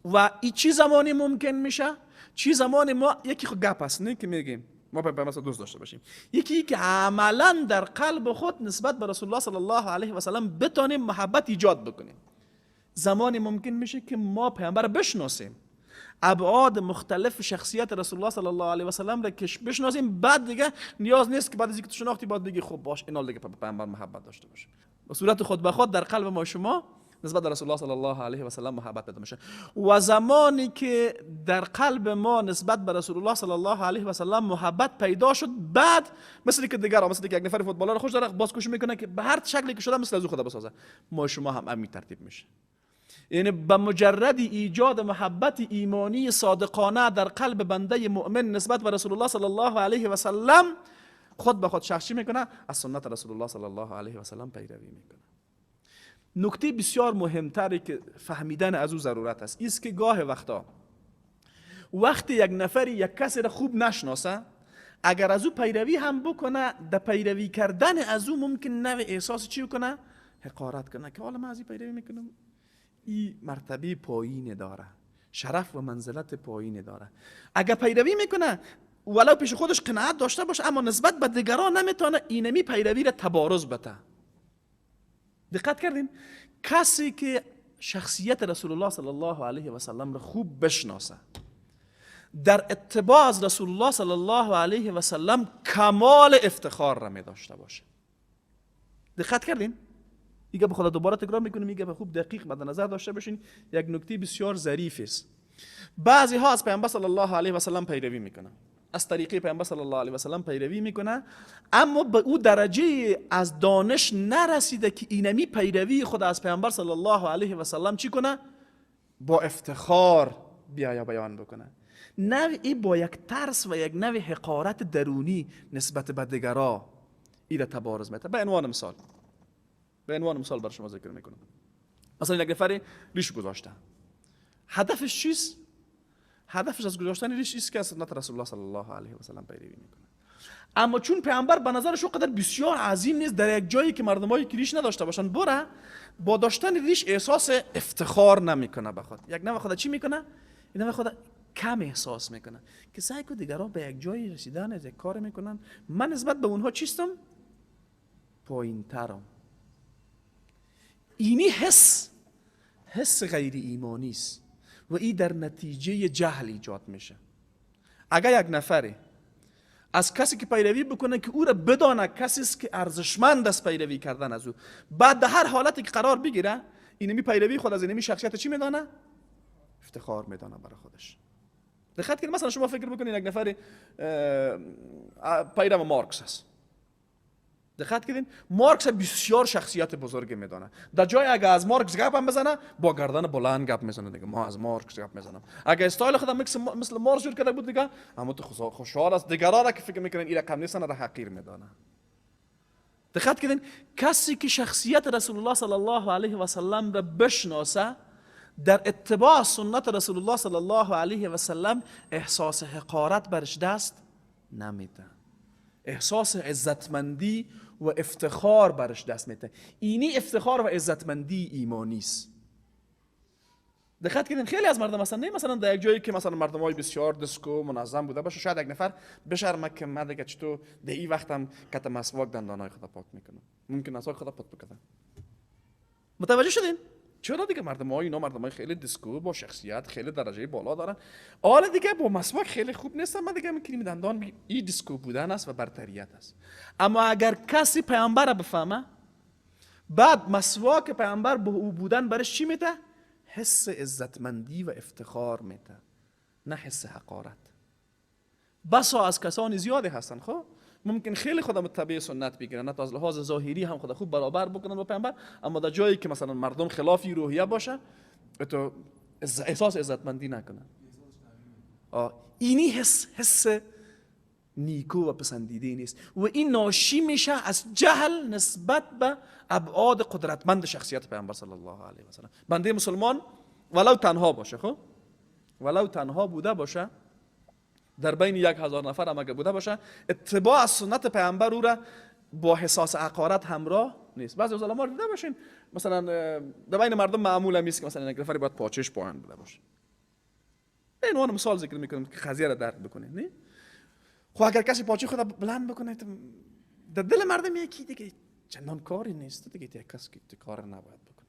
و این چی زمانی ممکن میشه؟ چی زمانی ما یکی خو گپ است، نه که میگیم ما پیامبر دوست داشته باشیم، یکی که عملا در قلب خود نسبت به رسول الله صلی الله علیه و سلم بتانیم محبت ایجاد بکنیم. زمانی ممکن میشه که ما پیامبر بشناسیم، ابعاد مختلف شخصیت رسول الله صلی الله علیه و سلم را که بشناسیم، بعد دیگه نیاز نیست که بعد از اینکه تو شناختی بعد بگی خب باش، اینا دیگه پیامبر محبت داشته باشه. به صورت خود به خود در قلب ما شما نسبت به رسول الله صلی الله علیه و سلم محبت پیدا میشه. و زمانی که در قلب ما نسبت به رسول الله صلی الله علیه و سلم محبت پیدا شد، بعد مثل که دیگران، مثل که یک نفر فوتبالر خوش داره، باز کوشش میکنه که به هر شکلی که شده مثل از او خود بسازه، ما شما هم همین ترتیب میشه. یعنی به مجرد ایجاد محبت ایمانی صادقانه در قلب بنده مؤمن نسبت به رسول الله صلی الله علیه و سلم، خود به خود شخص چی میکنه؟ از سنت رسول الله صلی الله علیه و سلم پیروی میکنه. نکته بسیار مهمتری که فهمیدن از او ضرورت است، ایست که گاه وقتا وقتی یک نفری یک کسی را خوب نشناسه، اگر از او پیروی هم بکنه، در پیروی کردن از او ممکن نوع احساس چی کنه؟ حقارت کنه که حالا من از این پیروی میکنم، این مرتبه پایین داره، شرف و منزلت پایین داره. اگر پیروی میکنه، ولو پیش خودش قناعت داشته باشه، اما نسبت به دیگران نمیتونه اینمی پیروی را تبارز بده. دقت کردین؟ کسی که شخصیت رسول الله صلی الله علیه و سلم را خوب بشناسه، در اتباع از رسول الله صلی الله علیه و سلم کمال افتخار را می داشته باشه. دقت کردین؟ دیگه به خدا دوباره تکرار میکنیم، میگه به خوب دقیق مد نظر داشته باشین، یک نکته بسیار ظریف است. بعضی ها از پیامبر صلی الله علیه و سلم پیروی میکنن، از طریقه پیامبر صلی الله علیه و سلم پیروی میکنه، اما به او درجه از دانش نرسیده که اینمی پیروی خود از پیامبر صلی الله علیه و سلم چی کنه؟ با افتخار بیا بیان بکنه. نوعی با یک ترس و یک نوع حقارت درونی نسبت به دیگرا ایره تبارز میده. به عنوان مثال بر شما ذکر میکنم. مثلا یک نفری ریش گذاشته، هدفش چیست؟ هدفش از گذاشتن ریش است که از سنت رسول الله صلی الله علیه و سلم پیروی میکنه. اما چون پیامبر به نظرش قدر بسیار عظیم نیست، در یک جایی که مردمایی که ریش نداشته باشن بره، با داشتن ریش احساس افتخار نمیکنه به خود. یک نوع خود چی میکنه؟ یک نوع خود کم احساس میکنه که سیل کو، دیگران به یک جایی رسیدن، از یک کار میکنن، من نسبت به اونها چیستم؟ پایین ترم. اینی حس، حس غیر ایمانی است و این در نتیجه جهل ایجاد میشه. اگر یک نفری از کسی که پیروی بکنه که او را بدانه کسی است که ارزشمند است پیروی کردن از او، بعد در هر حالتی که قرار بگیره، اینمی پیروی خود از اینمی شخصیت چی میدانه؟ افتخار میدانه. افتخار میدانه برای خودش. دقت کنید، مثلا شما فکر بکنید یک نفر پیرو مارکس است. دقت کردین، مارکس بسیار شخصیت بزرگی میدانه. در جای اگه از مارکس گپ هم بزنه، با گردن بلند گپ میزنه دیگه، ما از مارکس گپ میزنم. اگه استایل خودم مثل مارکس جور کرده بود دیگه، اما تو خوشحال است. دیگران را که فکر میکنن این رقم نیستن را حقیر میدانه. دقت کردین، کسی که شخصیت رسول الله صلی الله علیه و سلم را بشناسه، در اتباع سنت رسول الله صلی الله علیه و سلم احساس حقارت برش دست نمیده، احساس عزتمندی و افتخار برش دست میده. اینی افتخار و عزتمندی ایمانی است. دقت کردین، خیلی از مردم مثلا نه، مثلا در یک جایی که مثلا مردم های بسیار دسکو منظم بوده باشه، شاید یک نفر بشرمه که من دیگه چطور در این وقتم کت مسواک دندانای خدا پاک میکنم، ممکن مسواک خدا پاک بکنم. متوجه شدین؟ چرا دیگه مردم های اینا مردم های خیلی دسکو با شخصیت خیلی درجه بالا دارن، حالا دیگه با مسواک خیلی خوب نیستن، من دیگه کریم دندان این دسکو بودن است و برتریت است. اما اگر کسی پیامبر بفهمه، بعد مسواک پیامبر با او بودن برش چی میده؟ حس عزتمندی و افتخار میده، نه حس حقارت. بسا از کسانی زیادی هستن، خب ممکن خیلی خودم متبع سنت بگیرن، نه از لحاظ ظاهری هم خود خوب برابر بکنن با پیامبر، اما در جایی که مثلا مردم خلافی روحیه باشه، تو احساس عزتمندی نکنن. اینی حس نیکو و پسندیده نیست و این ناشی میشه از جهل نسبت به ابعاد قدرتمند شخصیت پیامبر صلی الله علیه و سلم. بنده مسلمان ولو تنها باشه، خب ولو تنها بوده باشه، در بین 1000 نفر هم اگه بوده باشه، اتباع از سنت پیامبر او را با حساس حقارت همراه نیست. بعضی از علما رو دیده باشین، مثلا در بین مردم معمول هم نیست که مثلا یک نفری باید پاچش پایین بوده باشه. به عنوان مثال ذکر میکنم که قضیه را درک بکنید. نه خب اگر کسی پاچه خود بلند بکنه، در دل مردم یکی دیگه چندان کاری نیست دیگه، یک کس که کار نباید بکنه.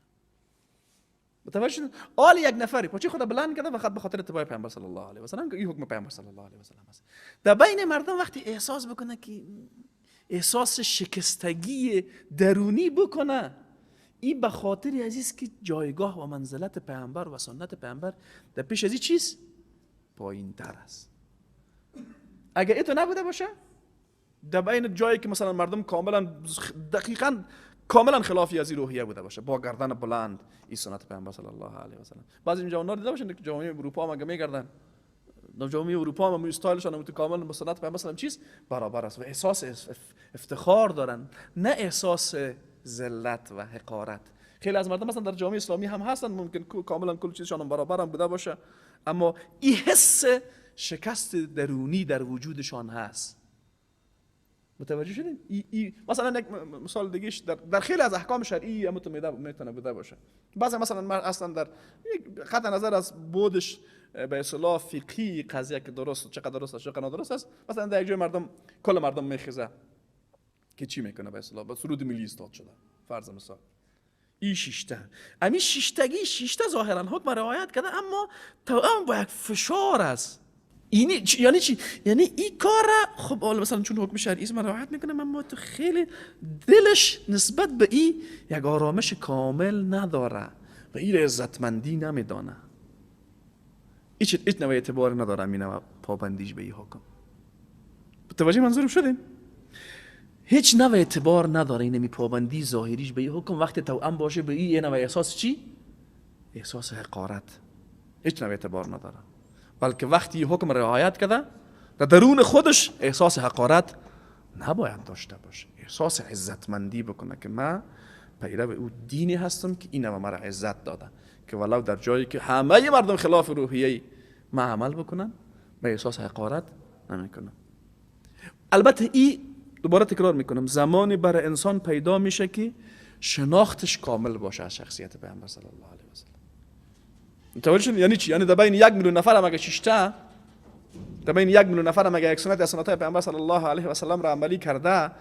متوجه شدید؟ آل یک نفری پاچه خود بلند کرده فقط به خاطر اتباع پیامبر صلی الله علیه و سلم، که این حکم پیامبر صلی الله علیه و سلم است. در بین مردم وقتی احساس بکنه که احساس شکستگی درونی بکنه، این به خاطر عزیز که جایگاه و منزلت پیامبر و سنت پیامبر در پیش از این چیز پایین تر است. اگر ایتو نبوده باشه، در بین جایی که مثلا مردم کاملا دقیقاً کاملا خلافی از این روحیه بوده باشه، با گردن بلند این سنت پیامبر صلی الله علیه و سلم. بعضی این جوان‌ها دیده باشن که جامعه اروپا هم اگه میگردن، در جامعه اروپا هم استایلشان هم کاملا با سنت پیامبر صلی الله علیه و چیز برابر است و احساس افتخار دارن، نه احساس ذلت و حقارت. خیلی از مردم مثلا در جامعه اسلامی هم هستن، ممکن کاملا کل چیزشان هم برابر هم بوده باشه، اما این حس شکست درونی در وجودشان هست. متوجه شدین؟ مثلا یک مثال دیگه در خیلی از احکام شرعی هم میتونه بوده باشه. بعضی مثلا من اصلا در قطع نظر از بودش به اصطلاح فقهی قضیه که درست چقدر درست است چقدر نادرست است، مثلا در یک جای مردم کل مردم میخیزه که چی میکنه، به اصطلاح به سرود ملی استاد شده فرض مثال، این شیشته امی شیشتگی شیشته ظاهرا حکم رعایت کرده، اما توأم با یک فشار است. اینی یعنی چی؟ یعنی این کار خب حالا مثلا چون حکم شرعی است من رعایت میکنم، اما تو خیلی دلش نسبت به این یک آرامش کامل نداره و این عزتمندی نمیدانه، هیچ نوع اعتبار نداره این نوع پابندیش به این حکم. متوجه منظورم شدین؟ هیچ نوع اعتبار نداره این پابندی ظاهریش به این حکم. وقتی توأم باشه به این نوع احساس چی؟ احساس حقارت، هیچ نوع اعتبار نداره، بلکه وقتی حکم رعایت کرده در درون خودش احساس حقارت نباید داشته باشه، احساس عزتمندی بکنه که من پیرو او دینی هستم که این مرا عزت داده، که ولو در جایی که همه مردم خلاف روحیه ما عمل بکنن من احساس حقارت نمیکنم. البته این دوباره تکرار میکنم، زمانی برای انسان پیدا میشه که شناختش کامل باشه از شخصیت پیامبر صلی الله علیه و سلم. متوجه شدید یعنی چی؟ یعنی در بین 1 میلیون نفر هم اگه ششته، در بین 1 میلیون نفر هم اگه یک سنت از سنت‌های پیامبر صلی الله علیه و سلم را عملی کرده،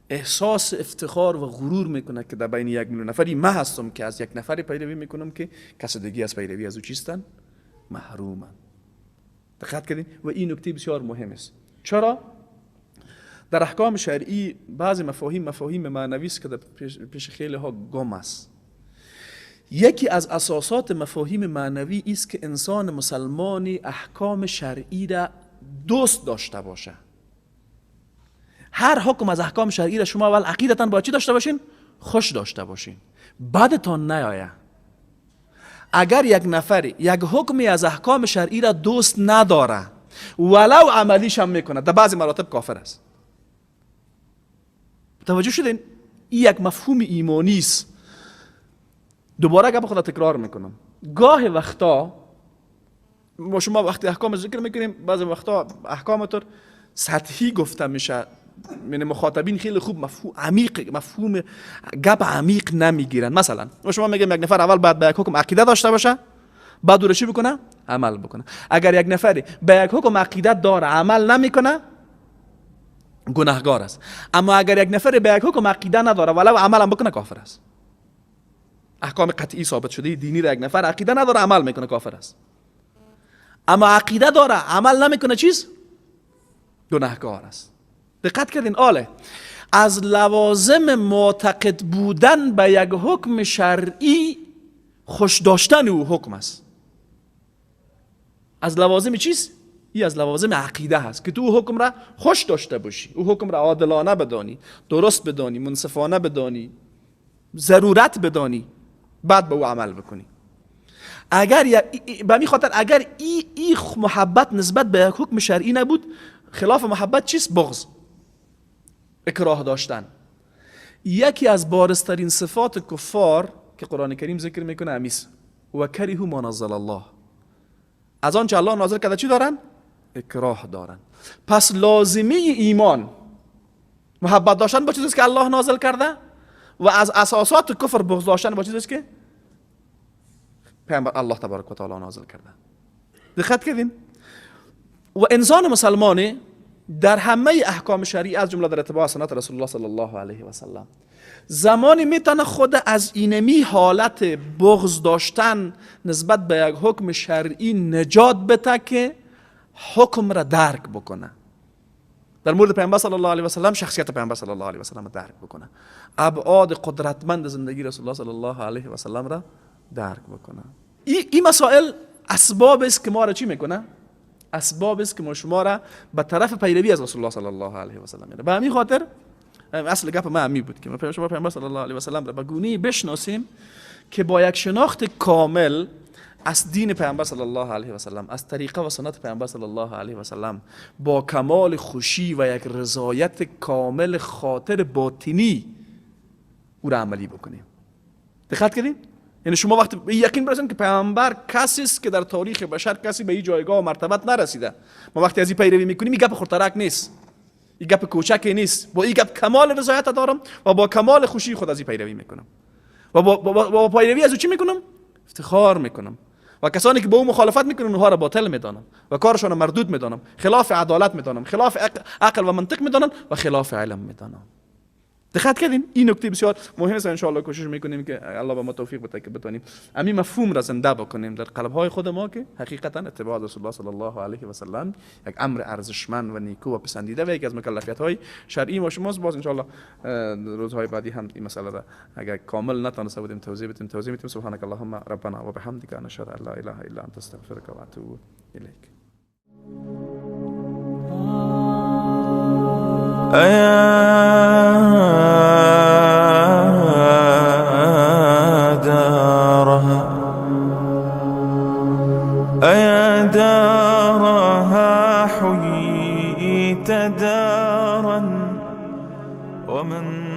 احساس افتخار و غرور میکنه که در بین 1 میلیون نفری من هستم که از یک نفری پیروی میکنم که کس دیگه از پیروی از او چیستن؟ محرومن. دقت کردین؟ و این نکته بسیار مهم است. چرا؟ در احکام شرعی بعضی مفاهیم معنوی است که در پیش خیلی ها گم است. یکی از اساسات مفاهیم معنوی است که انسان مسلمانی احکام شرعی را دوست داشته باشه. هر حکم از احکام شرعی را شما اول عقیدتاً باید چی داشته باشین؟ خوش داشته باشین، بعدتان نیایه. اگر یک نفری یک حکمی از احکام شرعی را دوست نداره ولو عملیش هم میکنه، در بعضی مراتب کافر است. توجه شدین؟ این یک مفهوم ایمانی است. دوباره گپ خود تکرار میکنم. گاه وقتا ما شما وقتی احکام ذکر میکنیم، بعضی وقتا احکام طور سطحی گفته میشه، یعنی مخاطبین خیلی خوب مفهوم عمیق، مفهوم گپ عمیق نمیگیرن. مثلا ما شما میگیم یک نفر اول باید به یک حکم عقیده داشته باشه، بعد او رو چی بکنه؟ عمل بکنه. اگر یک نفری به یک حکم عقیده داره عمل نمیکنه، گناهگار است. اما اگر یک نفری به یک حکم عقیده نداره ولو عمل هم بکنه، کافر است. احکام قطعی ثابت شده دینی را یک نفر عقیده نداره عمل میکنه، کافر است. اما عقیده داره عمل نمیکنه، چیز؟ گناهگار است. دقت کردین؟ آله از لوازم معتقد بودن به یک حکم شرعی خوش داشتن او حکم است. از لوازم چیز؟ ای از لوازم عقیده هست که تو او حکم را خوش داشته باشی، او حکم را عادلانه بدانی، درست بدانی، منصفانه بدانی، ضرورت بدانی، بعد به او عمل بکنی. اگر به می خاطر اگر ای محبت نسبت به یک حکم شرعی نبود، خلاف محبت چیست؟ بغض، اکراه داشتن. یکی از بارزترین صفات کفار که قرآن کریم ذکر میکنه امیس و کرهوا ما نزل الله، از آنچه الله نازل کرده چی دارن؟ اکراه دارن. پس لازمه ایمان محبت داشتن با چیزی که الله نازل کرده و از اساسات کفر بغض داشتن با چیزی که پیامبر الله تبارک و تعالی نازل کرده. دقت کردین؟ و انسان مسلمانی در همه احکام شرعی از جمله در اتباع سنت رسول الله صلی الله علیه و سلم زمانی میتونه خود از اینمی حالت بغض داشتن نسبت به یک حکم شرعی نجات بده که حکم را درک بکنه. در مورد پیامبر صلی الله علیه و سلم شخصیت پیامبر صلی الله علیه و سلم را درک بکنه، ابعاد قدرتمند زندگی رسول الله صلی الله علیه و سلم را درک بکنه. این مسائل اسباب است که ما را چی میکنه؟ اسباب است که ما شما را به طرف پیروی از رسول الله صلی الله علیه و سلم میره. به همین خاطر اصل گپ ما همی بود که ما شما پیامبر صلی الله علیه و سلم را به گونه‌ای بشناسیم که با یک شناخت کامل از دین پیامبر صلی الله علیه و سلم، از طریقه و سنت پیامبر صلی الله علیه و سلم با کمال خوشی و یک رضایت کامل خاطر باطنی او را عملی بکنیم. دقت کردیم؟ یعنی شما وقتی یقین برسید که پیامبر کسی است که در تاریخ بشر کسی به این جایگاه و مرتبت نرسیده، ما وقتی از این پیروی میکنیم این گپ خردترک نیست، این گپ کوچکی نیست، با این گپ کمال رضایت دارم و با کمال خوشی خود از این پیروی میکنم و با پیروی از او چی میکنم؟ افتخار میکنم. و کسانی که با او مخالفت میکنن اونها را باطل میدانم و کارشان را مردود میدانم، خلاف عدالت میدانم، خلاف عقل و منطق میدانم و خلاف علم میدانم. دقت کردین؟ این نکته بسیار مهم است. ان شاء الله کوشش میکنیم که الله به ما توفیق بده که بتونیم همین مفهوم را زنده بکنیم در قلب های خود ما که حقیقتا اتباع رسول الله صلی الله علیه و سلم یک امر ارزشمند و نیکو و پسندیده و یکی از مکلفیت های شرعی ما شماست. باز ان شاء الله روزهای بعدی هم این مسئله را اگر کامل نتونسته بودیم توضیح بدیم توضیح میدیم. سبحانك اللهم ربنا و بحمدک نشهد ان لا اله الا انت استغفرک و اتوب الیک. أيا دارها حييت دارا ومن